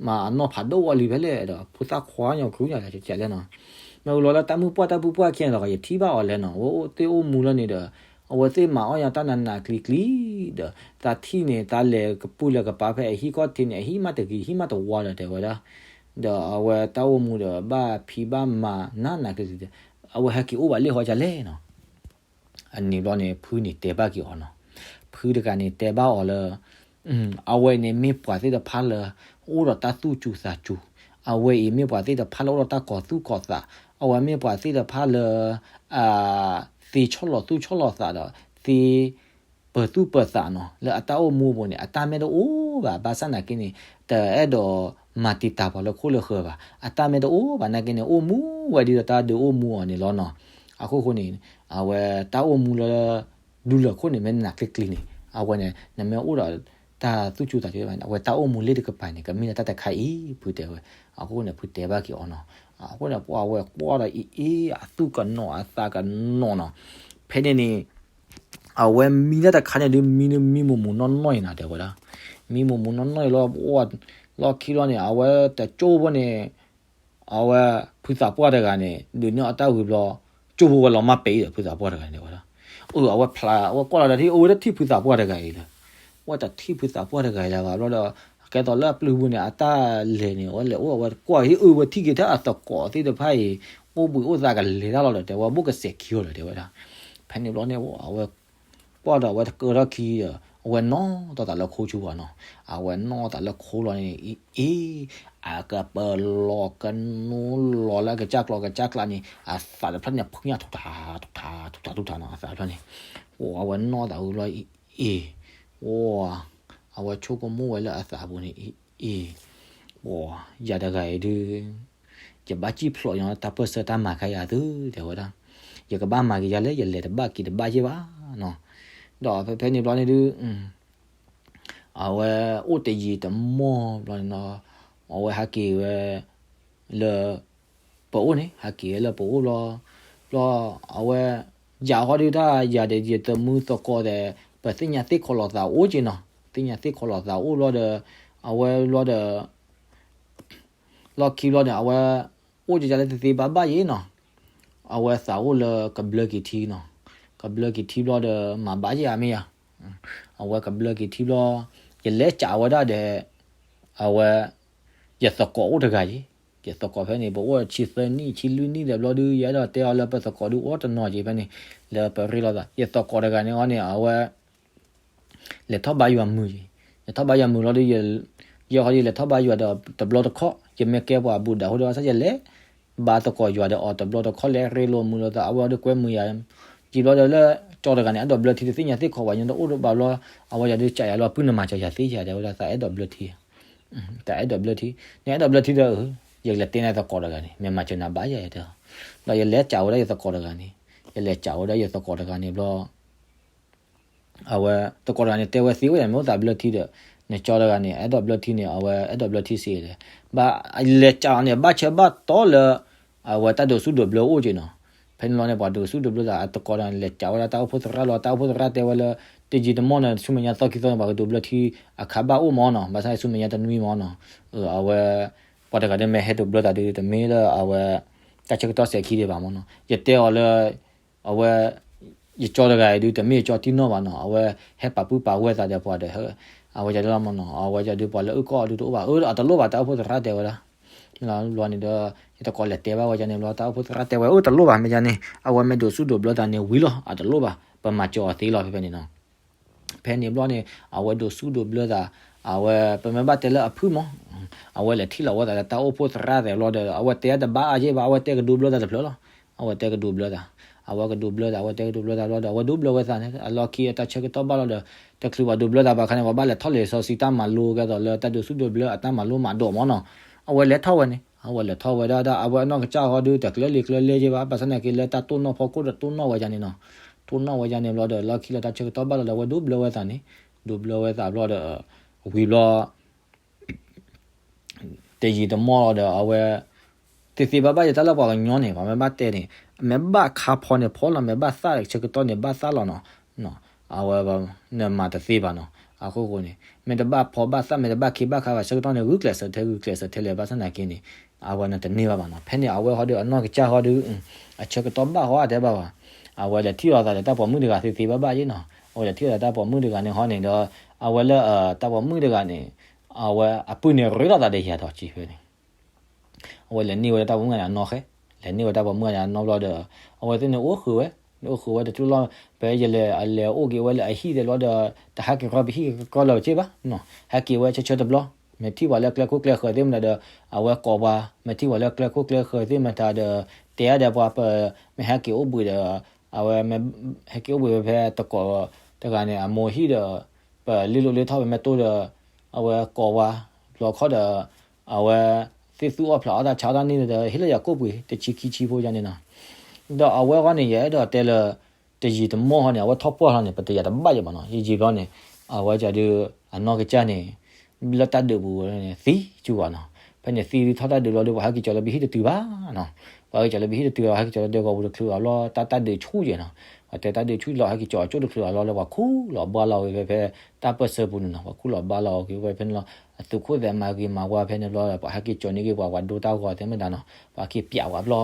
မၤအနီၢ်ဖးဒိၣ်ဝဲလံဖဲလဲၣ်ဒီး ဖိသၣ်ခွါညီကျူညါလဲၣ်နီၤ, မ့ၢ်ဝံၤလီၤလၢတၢ်မုၢ်ပှၢ်တၢ်ဖုပှၢ်ခံန့ၣ်ဒီး ယထံၣ်ဘၣ်အီၤလဲၣ်နီၤ အဝဲအိၣ်သ့ၣ်အိၣ်မူလၢန့ၣ်ဒီး အဝဲသ့ၣ်မၤအီၣ်ညါတၢ်နးနးကျံၤကျံၤဒီး သးထံၣ်န့ၣ် သးလဲၤကပူၤလဲၤကပၤဖဲအဟံၣ်ခီၣ်ထံးန့ၣ် အဟံၣ်မးတဂ့ၤ ဟံၣ်မးတဝါဒီးတဲဝဲဒၣ်, ဒီးအဝဲတၢ်အိၣ်မူဒီးဘၣ်ဖံးဘၣ်မၤနးနးကျံၤကျံၤဒီး အဝဲဟဲက့ၤအိၣ်ဘၣ်လၢဟီယၤလဲၣ်နီၤ. အန့ၣ်ဘျီန့ၣ် ဖုန့ၣ်တဲဘၣ်က့ၤအီၤနီၤ, ဖုတဂၤန့ၣ်တဲဘၣ်အီၤလၢ အဝဲန့ၣ်မ့ၢ်ပှၤသ့ၣ်တဖၣ်လၢ အိၣ်ဒီးတၢ်သူၣ်စူၤသးစူၤ, အဝဲအံၤမ့ၢ်ပှၤသ့ၣ်တဖၣ်လၢအိၣ်ဒီးတၢ်ကီၤသူၣ်ကီၤသး, အဝဲမ့ၢ်ပှၤသ့ၣ်တဖၣ်လၢ သ့ဆီၣ်လီၤသူၣ်ဆီၣ်လီၤသးဒီး သ့ ပၢၤသူၣ်ပၢၤသးနီၤ လၢအတၢ်အိၣ်မူအပူၤန့ၣ် အတၢ်မ့ၢ်တအိၣ်ဘၣ် ဘၣ်ဆၣ်နာ်က့န့ၣ် တအဲၣ်ဒိးမၤတံာ်တာ်ပှၤလၢခိၣ်လၢဃၢၤဘၣ် အတၢ်မ့ၢ်တအိၣ်ဘၣ်နာ်က့န့ၣ် အိၣ်မူဝဲဒ်ဒီးတၢ်ဒုးအိၣ်မူအီၤန့ၣ်လီၤနီၤ. အခိၣ်ဃိန့ၣ် အဝဲတၢ်အိၣ်မူလၢ ဒူလၢာ်ခိၣ်န့ၣ် မ့ၢ်နးကျံၤကျံၤန့ၣ် အဝဲန့ၣ် နမ့ၢ်အိၣ်ဒီးတၢ်သူၣ်စူၤသးစူၤဘၣ်န့ၣ် အဝဲတၢ်အိၣ်မူလ့ၣ်တကပၤန့ၣ် ကမ့ၢ်လၢတၢ်တခါအံၤ ဖုတဲဝဲ. အဃိန့ၣ် ဖုတဲဘၣ်က့ၤအီၤနီၤ. အဃိန့ၣ် ပှၤဝဲကွၢ်ဒီးအံၤအံၤ အသူၣ်ကနီၤအသးကနီၤနီၤ. ဖဲန့ၣ်န့ၣ် အဝဲမံတၢ်တခါန့ၣ်ဒုး မံမံမူးမူးနီၢ်နီၢ်အံၤနီၤ တဲဝဲဒၣ်. မံမူးမူးနီၢ်နီၢ်အံၤလီၤ. လီၢ်ခံလီၤန့ၣ် အဝဲတကၠိဖိန့ၣ် အဝဲဖုသးပှၢ်တဂၤန့ၣ် ဒုးန့ၢ်အီၣ်တၢ်ဝံၤဘျီ ကၠိဖိဝဲလီၤမၢ်ပဲအံၤဒီး ဖုသးပှၢ်တဂၤန့ၣ် တဲဝဲဒၣ်. အၢ အဝဲဖျါ အဝဲကွၢ်လီၤဒီး အဝဲတထံၣ်ဖုသးပှၢ်တဂၤအံၤလၢၤ. အဝဲတထံၣ်ဖုသးပှၢ်တဂၤအံၤလၢၤဘၣ်ဘျီဒီး ကဲသိးလၢအပျုၤပူၤန့ၣ် အတၢ်လဲၤန့ၣ် အဝဲလဲၤအိၣ် အဝဲကွၢ်အံၤ အၢ ဝဲထံၣ်က့ၤတၢ်အသကိးသ့ၣ်တဖၣ်အံၤ အိၣ်ဘှံးအိၣ်သါကလဲၤတၢ်လီၤဒီး တဲဝဲ ဘိၣ်ကစဲးခံအီၤလၢၤ တဲဝဲဒၣ်. ဖဲန့ၣ်ဘျီန့ၣ် အဝဲ ကွၢ်ဒီးအဝဲတကၢထီၣ်ခံဒီး အဝဲနီၢ်သးလၢခိဆူဘၣ်နီၤ. အဝဲနီၢ်သးလၢခိလီၤန့ၣ် အံၤ အံၤ အကပလီၤကနိလီၤလၢအကစၢ်ကျီကစၢ်ကျါန့ၣ် အသးတဖျၢၣ်န့ၣ် ဖုညါထူးထါ ထူးထါ ထူးထါ ထူးထါနီၤ အသးတဖျၢၣ်န့ၣ်. အဝဲနီၢ်သးဝံၤဘျီ အံၤ အံၤ အဝဲဆိကမိၣ်ဝဲလၢအသးပူၤန့ၣ် အံၤ အံၤ ယၤတဂၤအံၤဒုး ယဘၣ်စံၣ်ဖျိးညီတၢ်ပၢၢ်ဆၢတၢ်မၤခါယၤသု တဲဝဲဒၣ်. ယကဘၣ်မၤက့ၤယၤလၢယလဲၤတဘၣ်က့ၤတဘၣ်ယဲၢ်ဘၣ်နီၤ. ဒီးဖဲဖဲန့ၣ်ဘျီန့ၣ်ဒုး အဝဲအိၣ်တယံာ်တမီၢ်ဘျီန့ၣ်နီၤ အဝဲဟးက့ၤဝဲ လၢ ပအိၣ်န့ၣ် ဟးက့ၤဝဲလၢပအိၣ်ဘျီ ဘျီ အဝဲ ယၤဃီဒုးတၢ်ယၤဒီး ယသမုသကိးဒီး ပသ့ၣ်ညါသ့ၣ်ခီလီၤသးအိၣ်က့ၤနီၤ သ့ၣ်ညါသ့ၣ်ခီလီၤသးအိၣ်ဘျီဒီး အဝဲဘျီဒီး လီၢ်ခံဘျီန့ၣ် အဝဲ အိၣ်ကကလၢတသ့ဘၣ်ဘၣ်ယဲၢ်နီၤ အဝဲသးအိၣ်လၢကဘျၢက့ၤထံနီၤ ကဘျၢက့ၤထံဘျီဒီး မၤဘၣ်ယဲၢ်ဧါမ့ၢ်ယၤ အဝဲကဘျၢက့ၤထံဘျီ ယလဲၤကးဝဲဒၣ်ဒီး အဝဲ ယသကိးအိၣ်တဂၤယဲၢ် ယသကိးဖဲန့ၣ် ပအိၣ်ဆံသၢနံၣ် ဆံလွံၢ်နံၣ်ဒီးဘျီဒုး ယအဲၣ်ဒိးတဲအီၤလၢပသကိးဒုးအိၣ်တနီၤက့ၤဖဲန့ၣ် လၢပရ့လိာ်သး ယသကိးတဂၤန့ၣ်အီၤန့ၣ် အဝဲ လဲၤထီၣ်ဘါယွၤမုာ်ယဲၢ် လဲၤထီၣ်ဘါယွၤမုာ်လီၤဒီး ယဲၢ်ဃီဒီးလဲၤထီၣ်ဘါယွၤဒီးတဘျီတခီၣ် ယမ့ၢ်ကဲပှၤဘူၣ်ဒးဟိဒီး ဘၣ်ဆၣ်ယလဲၤ ဘါသကိးယွၤဒီးအီၤတဘျီတခီၣ်လဲၤရ့လိာ်မုာ်လိာ်သး အဝဲဒီးကွဲမုာ်ယၤ ယံာ်ဘျီဒီးလၢ ကၠီတဂၤန့ၣ် အဲၣ်ဒိးဘျၢထံတသ့ၣ်ညါသ့ၣ်ခီဝဲညါတအိၣ်ဘၣ်ဘျီ အဝဲယၤဒုးကးယၤလီၤ ပုၢ်နမၤစၢၤယၤသ့ယၤ တဲဝဲဒၣ်သးအဲၣ်ဒိးဘျၢထံ တၢ်အဲၣ်ဒိးဘျၢထံ နအဲၣ်ဒိးဘျၢထံဒီး ယကလဲၤတဲနၤသကိးတဂၤန့ၣ် မ့ၢ်မၤစၢၤနၤဘၣ်ယၤတဲ ဒီးယလဲၤကးဝဲဒၣ်ယသကိးတဂၤန့ၣ် ယလဲၤကးဝဲဒၣ်ယသကိးတဂၤန့ၣ်ဘျီ အဝဲ သကိးတဂၤန့ၣ် တဲဝဲသ့ဝဲဒၣ် မ့ၢ်အိၣ်သးဘျၢထံဒီး နကၠီတဂၤန့ၣ် အဲၣ်ဒိးဘျၢထံန့ၣ် အဝဲအဲၣ်ဒိးဘျၢထံစ့ၢ်လဲၣ်, ဘၣ်လဲၤကးအီၤန့ၣ် ဘၣ်ဆၢဘၣ်တီလၢ အဝဲတၢ်ဒိးဆူၣ်ဒိးဘျၢအိၣ်က့နီၤ. ဖဲန့ၣ်လီၤန့ၣ် ပှၤဒိးဆူၣ်ဒိးဘျၢသးအတကိးဒီး လဲၤကးဝဲဒၣ်တၢ်အိၣ်ဖှိၣ်သရၣ်လီၤ. တၢ်အိၣ်ဖှိၣ်သရၣ်တဲဝဲလၢ တယံာ်တမီၢ်န့ၣ် ဆူမဲာ်ညါသီခံသီန့ၣ် ပှၤကဒိးဘျၢထံအခါဘၣ်အိၣ်မးနီၤ, ဘၣ်ဆၣ်ဆူမဲာ်ညါတနွံမးနီၤ. အဝဲ ပှၤတဂၤဒီးမ့ၢ်ဟဲဒိးဘျၢသးဒုး တမ့ၢ်လၢအဝဲ တၢ်ဆၢကတီၢ်စဲၤခံဒံးဘၣ်မးနီၤ. ယတဲအီၤလၢ အဝဲ ယကၠီတဂၤအံၤဒုး တမ့ၢ်ယကၠီတံၢ်နီၢ်ဘၣ်နီၤ, အဝဲဟဲပာ်ပုၢ်ပာ်ဝဲသးဒီးပှၤဒီး အဝဲဒ်လီၤမးနီၤ. အဝဲဒၣ်ဒုး ပှၤလၢအုၣ်ကီၢ်အီၤဒုးတအိၣ်ဘၣ်, အၢ အတလိၣ်ဘၣ် တၢ်အိၣ်ဖှိၣ်သရၣ်တဲဝဲဒၣ်. ဘျီန့ၣ်ဒီး ယတကိးလဲၤတဲဘၣ်ဝဲဒၣ်န့ၣ်ဘျီ တၢ်အိၣ်ဖှိၣ်သရၣ်တဲဝဲ အၢ တလိၣ်ဘၣ် မ့ၢ်ဒ်န့ၣ် အဝဲမ့ၢ်ဒိးဆူၣ်ဒိးဘျၢသးန့ၣ်ဝံၤလီၤ အတလိၣ်ဘၣ် ပမၤစၢၤအီၤသ့လီၤ ဖဲဖဲန့ၣ်နီၤ. ဖဲန့ၣ်ဘျီန့ၣ် အဝဲဒိးဆူၣ်ဒိးဘျၢသး, အဝဲပမ့ၢ်ဘၣ်တဲလၢအဖုၣ်မး, အဝဲလဲၤထံၣ်လီၤဝဲသးဒီးတၢ်အိၣ်ဖှိၣ်သရၣ်သဲးဘျီဒီး အဝဲတဲတဘၣ်အါယဲၢ်ဘၣ်, အဝဲတဲကဒိးဘျၢသးတဖျၢၣ်လီၤ. အဝဲတဲကဒိးဘျၢသး, အဝဲကဒိးဘျၢသး, အဝဲကဒိးဘျၢဝဲသးန့ၣ် အလီၢ်ခံအတၢ်ဆၢကတီၢ်ဘၣ်လီၤဒီး တချုးပှၤဒိးဘျၢသးဘၣ်ခါန့ၣ် ပှၤဘၣ်လဲၤထီၣ်လံာ်စီဆှံတၢ်မၤလိကဲသိးလၢတၢ်ဒိးဆူၣ်ဒိးဘျၢအတၢ်မၤလိမၤဒိးမးနီၤ. အဝဲလဲၤထီၣ်ဝဲန့ၣ် အဝဲလဲၤထီၣ်ဝဲဒၣ်ဒီး အဝဲအနီၢ်ကစၢ်ဃီဒုး တကျၢၤလံာ်ကျၢၤလဲၢ်က့ဘၣ်, ဘၣ်ဆၣ်သနာ်က့လၢတၢ်တိၢ်နီၣ်ဖီခိၣ်ဒီး တိၢ်နီၣ်ဝဲဒၣ်န့ၣ်နီၤ. တိၢ်နီၣ်ဝဲဒၣ်န့ၣ်ဘျီဒီး လီၢ်ခံလၢတၢ်ဆၢကတီၢ်ဘၣ်လီၤဒီး အဝဲဒိးဘျၢဝဲသးန့ၣ်, ဒိးဘျၢဝဲသးဘျီဒီး ဝံၤဘျီ တယံာ်တမီၢ်လီၤဒီး အဝဲ သ့သ့ဘၣ်ဘၣ်ယတၢ်လၢပှၤကညီန့ၣ် ပှၤမ့ၢ်ဘၣ်တဲန့ၣ် မ့ၢ်ဘၣ်ခါဖီန့ၣ်ဖီလီၤ, မ့ၢ်ဘၣ်သၣ်ဆၢကတီၢ်န့ၣ် ဘၣ်သၣ်လီၤနီၤ. အဝဲ နမၤတသ့ဘၣ်နီၤ. အဃိဃိန့ၣ် မ့ၢ်တဘၣ်ဖီဘၣ်သၣ် မ့ၢ်တဘၣ်ခ့ဘၣ်ခါဘၣ် ဆၢကတီၢ်န့ၣ် ဂုာ်ကျဲးစၢးထဲ ဂုာ်ကျဲးစၢးထဲလဲၣ် ဘၣ်ဆၣ်သနာ်က့န့ၣ် အဝဲနတန့ၢ်ဘၣ်ဘၣ်နီၤ. ဖဲန့ၣ် အဝဲဃီဒီးအနီၢ်ကစၢ်ဃီဒီး အဆၢကတီၢ်ဘၣ်ဃီအတဲဘၣ်ဘၣ်. အဝဲလဲၤထံၣ်လိာ်သးဒီးတၢ်ပိာ်မုၣ်တဂၤသ့သ့ဘၣ်ဘၣ်ယဲနီၤ. အဝဲလဲၤထံၣ်လိာ်သးတၢ်ပိာ်မုၣ်တဂၤန့ၣ်ဃီန့ၣ်ဒီး အဝဲလၢ တၢ်ပိာ်မုၣ်တဂၤန့ၣ် အဝဲအပုၢ်န့ၣ်ရ့လိာ်သးဒီးယၤဒီးက့ဖဲန့ၣ် အဝဲလဲၤန့ၢ်ဝဲတၢ်ပိာ်မုၣ်ဂၤန့ၣ်အနီၢ်ဃဲ, လဲၤန့ၢ်ဝဲတၢ်ပိာ်မုၣ်ဂၤန့ၣ်အနီၢ်ဘျီဒီး အဝဲသ့ၣ်န့ၣ်အိၣ်ဃုာ်ဝဲ, အိၣ်ဃုာ်ဝဲတချုးလီၤ. ဖဲယလဲၤအလဲၤအိၣ်က့ၤဝဲလၢအဟံၣ်သ့ၣ်ဘျီဒီး တဟဲက့ၤဃီပဟံၣ်ကကီလၢၤက့ဘၣ်, ဟဲက့ၤဝဲဆၢဆၢတဘျီ, မ့ၢ်ထံၣ်ပှၤလၢကျဲခိၣ်ကျဲဃၢၤသ့ၣ်မတၤဒီး အဝဲကိးပှၤ, မ့ၢ်ထံၣ်ပှၤလၢကျဲခိၣ်ကျဲဃၢၤသ့ၣ်မတၤဒီး တဲအါဒီးပှၤ ပမ့ၢ်ဟဲက့ၤအိၣ်ဘှံးဒီး အဝဲ ဟဲက့ၤအိၣ်ဘှံးဝဲဖဲတကိးတဂၤန့ၣ် အမိၢ်ဟံၣ်ဒီး ပလ့လိာ်လ့ထီၣ်ပမ့ၢ်တိၢ်ဒီး အဝဲကိးပှၤ ဘျီခီဒီး အဝဲသ့ၣ်သူၣ်အီၣ်ဖျးအီၣ်တၢ်ဆါတၢ်န့ၣ်ဒီး ဟ့ၣ်လၢယၤကိၣ်ပှ့ၤ တဆံခံဆံဖိယါန့ၣ်နီၤ. ဒီးအဝဲဃီန့ၣ် ယအဲၣ်ဒိးတဲလၢ တယံာ်တမီၢ်ဃီန့ၣ် အဝဲထီၣ်ပှၢ်လီၤန့ၣ် ပတယၤတဘၣ်ယဲၢ်မးနီၤ. ယယံာ်ဘျီန့ၣ် အဝဲဒၣ်ဒုး အနီၢ်ကစၢ်န့ၣ် လၢတၢ်ဒုးပူၤန့ၣ် သံကၠူဘၣ်နီၤ. ဖဲန့ၣ်သံထီၣ်တၢ်ဒုးဘျီဒီး ပှၤဟဲက့ၤကၠီၤလၢပဟံၣ်တတုၤဘၣ်နီၤ. ပှၤဟဲက့ၤကၠီၤလၢပဟံၣ်တတုၤဘၣ် ဟဲက့ၤကၠီၤလၢဒဲကဝီၤပူၤတချုးအဘျီ တၢ်တၢ်ဒုးဆူၣ်ယဲၢ်နီၤ. ပှၤတဲတၢ်ဒုးဆူၣ်လီၤ ဟဲက့ၤကၠီၤအကၠိၣ်တချုးအဘျီလၢပှၤခူၣ်လီၤဘၣ်လီၤဝဲဖဲ ဖဲတၢ်ပၢၢ်ဆၢပူၤန့ၣ်နီၤ. ပှၤခူၣ်လီၤဘၣ်လီၤက့ၤဝဲဖဲန့ၣ်လီၤ. အသုးခိၣ်သဲးမၤဂ့ၤမၤဝါဖဲန့ၣ်ဘျီ ပှၤဟဲက့ၤကၠီၤန့ၢ်က့ၤပှၤ ပှၤဒိတၢ်ဂီၤသ့ၣ်မတၤနီၤ. ပှၤက့ၤပျးဝဲဘျီ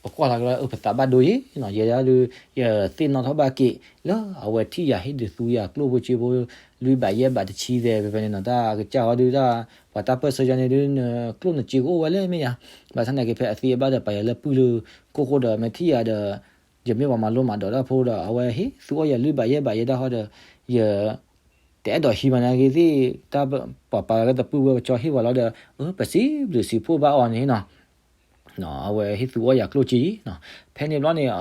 ပကွၢ်လီၤက့ၤလၢအပသးဘၣ်ဒိယဲၢ်နီၤ. ယဲဒၣ်ဒုး ယသ့ၣ်နီၣ်ထီၣ်ဘၣ်က့ၤ လၢအဝဲထံၣ်ယၤဟ့ၣ်ဒုးသူယၤကျိၣ်ဖိစ့ဖိ လွံၢ်ဘးယဲၢ်ဘးတဆံသဲးဖဲဖဲန့ၣ်နီၤ. တၢ်ကစၢ်ဟီဒုးတၢ် ပှၤတၢ်ပၢၢ်ဆၢယါန့ၣ်ဒုး နကျိၣ်နစ့ကအိၣ်ဝဲလၢမ့ၢ်ယါ. ဘၣ်ဆၣ်သနာ်က့ဖဲအသ့အဘၣ်ဒီး ပာ်ယၤလၢပုၢ်လၢကိၢ်ဃိဒီး မ့ၢ်ထံၣ်ယၤဒီး ယမ့ၢ်ပှၤမၤလိမၤဒိးတၢ်ဖိဒီး အဝဲဟ့ၣ်သူအီၣ်ယၤလွံၢ်ဘးယဲၢ်ဘးယဲၢ်ဒၣ်ဟီဒီး ယ တအဲၣ်ဒိးဟံးမးနာ်က့သ့ၣ် တၢ်ပှၤပာ်လီၤက့ၤသပှၢ်ဝဲကၠီဟ့ၣ်ပှၤလီၤဒီး အၢ ပစံးဘျုးစံးဖှိၣ်ဘၣ်အီၤန့ၣ်နီၤ. အဝဲဟ့ၣ်သူအီၣ်ယၤကျိၣ်စ့နီၤ. ဖဲန့ၣ်ဘျီန့ၣ်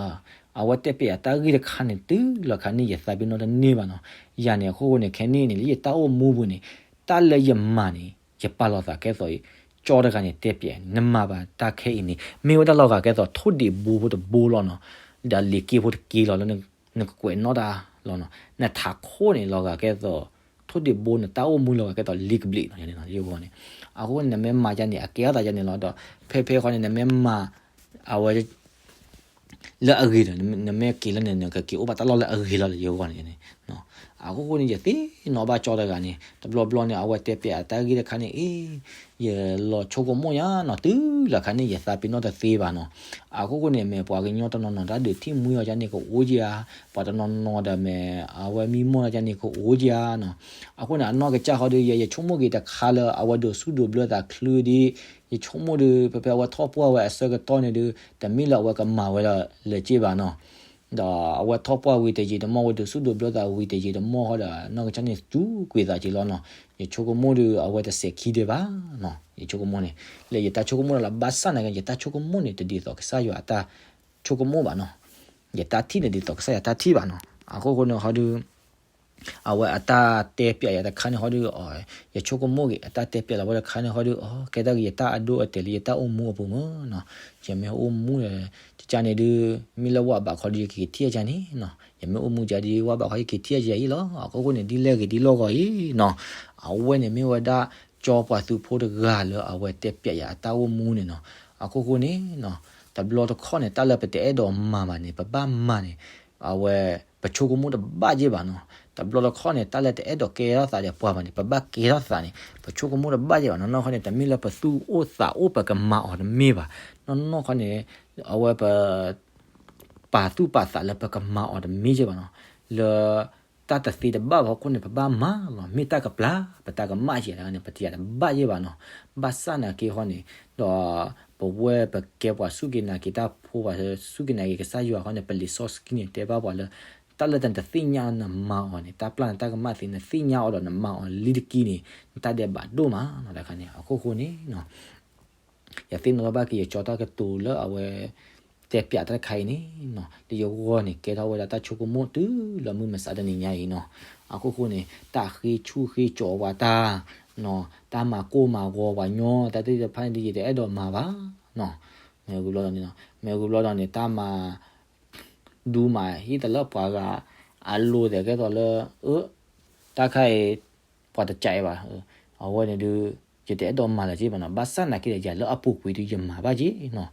အဝဲတဲပျးတၢ်ဂ့ၢ်တခါန့ၣ် တုၤလီၤခါန့ၣ် ယသးပ့ၤနီၣ်တန့ၢ်ဘၣ်နီၤ. ယၤန့ၣ် အခိၣ်ဃိန့ၣ် ခဲန့ၣ်န့ၣ် လၢယတၢ်အိၣ်မူပူၤန့ၣ် တၢ်လၢယမၤန့ၣ် ယပာ်လီၤသးကဲသိးအံၤ ကၠီတဂၤန့ၣ်တဲပျး နမၤဘၣ်တၢ်ခဲအံၤန့ၣ် မ့ၢ်ဝဲဒၣ်လီၤဂာ်ကဲသိး ထိၣ်ဒံးဘိဖိတဘိလီၤနီၤ. ဒီးလ့ၤက့ဖိတက့လီၤ လၢနကကွဲးနီၣ်တၢ်လီၤနီၤ. နထးခိၣ်န့ၣ် လီၤဂာ်ကဲသိး ထိၣ်ဒံးဘိ နတၢ်အိၣ်မူလီၤဂာ်ကဲသိးလ့ၤကဘျံးနီၤ ယဂီၢ်န့ၣ်. အဃိန့ၣ် နမ့ၢ်မၤယါန့ၣ် အကဲထီၣ်သးယါန့ၣ်လီၤ. ဒီး ဖဲဖဲဃီန့ၣ် နမ့ၢ်မၤ အဝဲ လၢအဂ့ၤဒီး နမ့ၢ်က့ၤလၢန့ၣ် နကက့ၤအိၣ်ဘၣ်တၢ်လီၢ်လၢအဂ့ၤလီၤလၢယဂီၢ်န့ၣ်. အဃိဃိန့ၣ် ယသ့ၣ်နီၣ်ဘၣ်ကၠီတဂၤန့ၣ် တဘျီဘျီန့ၣ် အဝဲတဲပျးတၢ်ဂ့ၢ်တခါန့ၣ် အ့ ယလီၤဆိကမိၣ်ယါနီၤ တုၤလီၤခါန့ၣ် ယသးပ့ၤနီၣ်တသ့ဘၣ်နီၤ. အဃိဃိန့ၣ် မ့ၢ်ပှၤကညီတနီၤနီၤ တၢ်ဒုးထံၣ်မှံအီၤယါန့ၣ်ကအိၣ်က့ဧါ, ပှၤတနီၤနီၤဒီးမ့ၢ် အဝဲမံမီၢ်ယါန့ၣ်ကအိၣ်က့ဧါနီၤ. အဃိန့ၣ် အနီၢ်ကစၢ်ဃီဒီး ယဲယဆိကမိၣ်က့ၤတခါလၢ အဝဲဒိးဆူၣ်ဒိးဘျၢသးချုးဒ် ယဆိကမိၣ်ဒီး ဖဲဖဲအဝဲထီၣ်ပှၢ်ဝဲအဆၢကတီၢ်န့ၣ်ဒီး တမ့ၢ်လၢအဝဲကမၤဝဲလၢၤက့ဘၣ်နီၤ. ဒီးအဝဲထီၣ်ပှၢ်ဝံၤတယံာ်တမီၢ် ဝဲဒိးဆူၣ်ဒိးဘျၢသးဝံၤတယံာ်တမီၢ်ဃီဒီး နီၢ်ကစၢ်န့ၣ်စူၤကွံာ်သးက့ၤလီၤနီၤ. ယဆိကမိၣ်ဒီး အဝဲတစဲးခံဒံးဘၣ်နီၤ. ယဆိကမိၣ်န့ၣ် လၢယတၢ်ဆိကမိၣ်လီၤလၢ ဘၣ်ဆၣ်နာ်က့ ယတၢ်ဆိကမိၣ်န့ၣ် တဒ်သိးကစၢ်ယွၤအတၢ်ဆိကမိၣ်ဘၣ်နီၤ. ယတၢ်ထံၣ်န့ၣ် ဒ်သိးကစၢ်ယွၤတၢ်ထံၣ်ဘၣ်နီၤ. အဃိဃိန့ၣ်ဃီဒီး အဝဲအတၢ်တဲပျးယၤတခါန့ၣ်ဟီဒုးအီၤ, ယဆိကမိၣ်ဂ့ၤ အတၢ်တဲပျးလီၤဝဲတခါန့ၣ်ဟီဒုးအီၤ, ကဲတၢ်ဂ့ၤ ယတၢ်အဒိအတဲာ်လၢယတၢ်အိၣ်မူအပူၤမ့ၢ်နီၤ. ယမ့ၢ်အိၣ်မူဒီး ကကန့ၣ်ဒုး မ့ၢ်လၢဝၣ်ဘးခီဒုး ယကက့ၤထံၣ်အကန့ၣ်နီၤ. ယမ့ၢ်အိၣ်မူကဒုး ဝၣ်ဘးခီယက့ၤထံၣ်အကယၤအံၤလီၤ. အခိၣ်ဃိန့ၣ် ဒ်လဲၣ်ဂ့ၤဒ်လဲၣ်ဂ့ၤအံၤနီၤ. အဝဲန့ၣ်မ့ၢ်ဝဲဒၣ် ကၠီပှၤသုးဖိတဂၤလၢအဝဲတဲပျးယၤအတၢ်အိၣ်မူန့ၣ်နီၤ. အခိၣ်ဃိန့ၣ်နီၤ, တဘျီတခီၣ်န့ၣ် တၢ်လၢပတအဲၣ်ဒိးမၤဘၣ်န့ၣ် ပဘၣ်မၤန့ၣ် အဝဲ ပဆိကမိၣ်တဘၣ်က့ၢ်ဘၣ်နီၤ. တဘျီတခီၣ်န့ၣ် တၢ်လၢတအဲၣ်ဒိးကဲထီၣ်သးဒီးပှၤဘၣ်န့ၣ် ပဘၣ်ကဲထီၣ်သးန့ၣ် ပဆိကမိၣ်တဘၣ်က့ၢ်ဘၣ်နီၤ. နီၢ်နီၢ်ခီန့ၣ် တမ့ၢ်လၢပသူၣ်အိၣ်သးအိၣ်ပကမၤအီၤတမ့ၢ်ဘၣ်. နီၢ်နီၢ်ခီန့ၣ် အဝဲပ ပာ်သူၣ်ပာ်သးလၢပကမၤအီၤတမ့ၢ်က့ၢ်ဘၣ်နီၤ. လၢတၢ်တသ့တဘၣ်ဘၣ်အခိၣ်ဃိန့ၣ် ပဘၣ်မၤလီၤ. မ့ၢ်တၢ်ကပျၢ် ပတၢ်ကမၣ်က့ၢ်တဂၤန့ၣ် ပတယၤတဘၣ်က့ၢ်ဘၣ်နီၤ. ဘၣ်ဆၣ်နာ်က့ဟီန့ၣ် ဒီးပဝဲပကဲပှၤစူၢ်က့ၤနာ်က့ၤတၢ်ဖိ ပှၤစူၢ်က့ၤနာ်က့ၤကစၢ်ယွၤဃီန့ၣ် ပလံာ်စီဆှံန့ၣ် တဲဘၣ်ပှၤလၢ တၢ်လၢနတသ့ၣ်ညါနမၤအီၤန့ၣ် တၢ်ပျၢ်နတၢ်ကမၣ်သ့ နသ့ၣ်ညါအီၤဒီးနမၤအီၤလံတက့ၢ်န့ၣ် နတၢ်ဒဲးဘးဒိၣ်မးနီၤ. တခါန့ၣ် အခိၣ်ဃိန့ၣ် ယသ့ၣ်နီၣ်ထီၣ်ဘၣ်က့ၤယကၠီတၢ်ကတိၤလၢအဝဲ တဲပျးတၢ်တခါအံၤန့ၣ်နီၤ လၢယဂီၢ်န့ၣ် ကဲထီၣ်ဝဲဒၣ်တၢ်ဆိကမိၣ်တုၤလၢမုၢ်မဆါတနံၤညါအံၤနီၤ. အခိၣ်ဃိန့ၣ် တၢ်ဃ့ဆူၣ်ဃ့ကၠီၤဝဲတၢ် တၢ်မၤကိၢ်မၤဂီၤပှၤညီ တၢ်သ့ၣ်တဖၣ်န့ၣ် ယတအဲၣ်ဒိးမၤဘၣ်နီၤ. မ့ၢ်ဂ့ၤဘျီဒီးန့ၣ် မ့ၢ်ဂ့ၤဘျီဒီးန့ၣ် တၢ်မၤ ဒူမၤဟံၣ်တလၢပှၤဂၤ အလိၤသဲးကဲသိးလၢ အၢ တၢ်ခါအံၤ ပှၤတကးအံၤဘၣ်. အဝဲန့ၣ်ဒုး ယတအဲၣ်ဒိးမၤလၢၤက့ၢ်ဘၣ်နီၤ. ဘၣ်ဆၣ်နာ်က့ဒီး ယၤလၢအပူၤကွံာ်ဒုး ယမၤဘၣ်က့ၢ်နီၤ.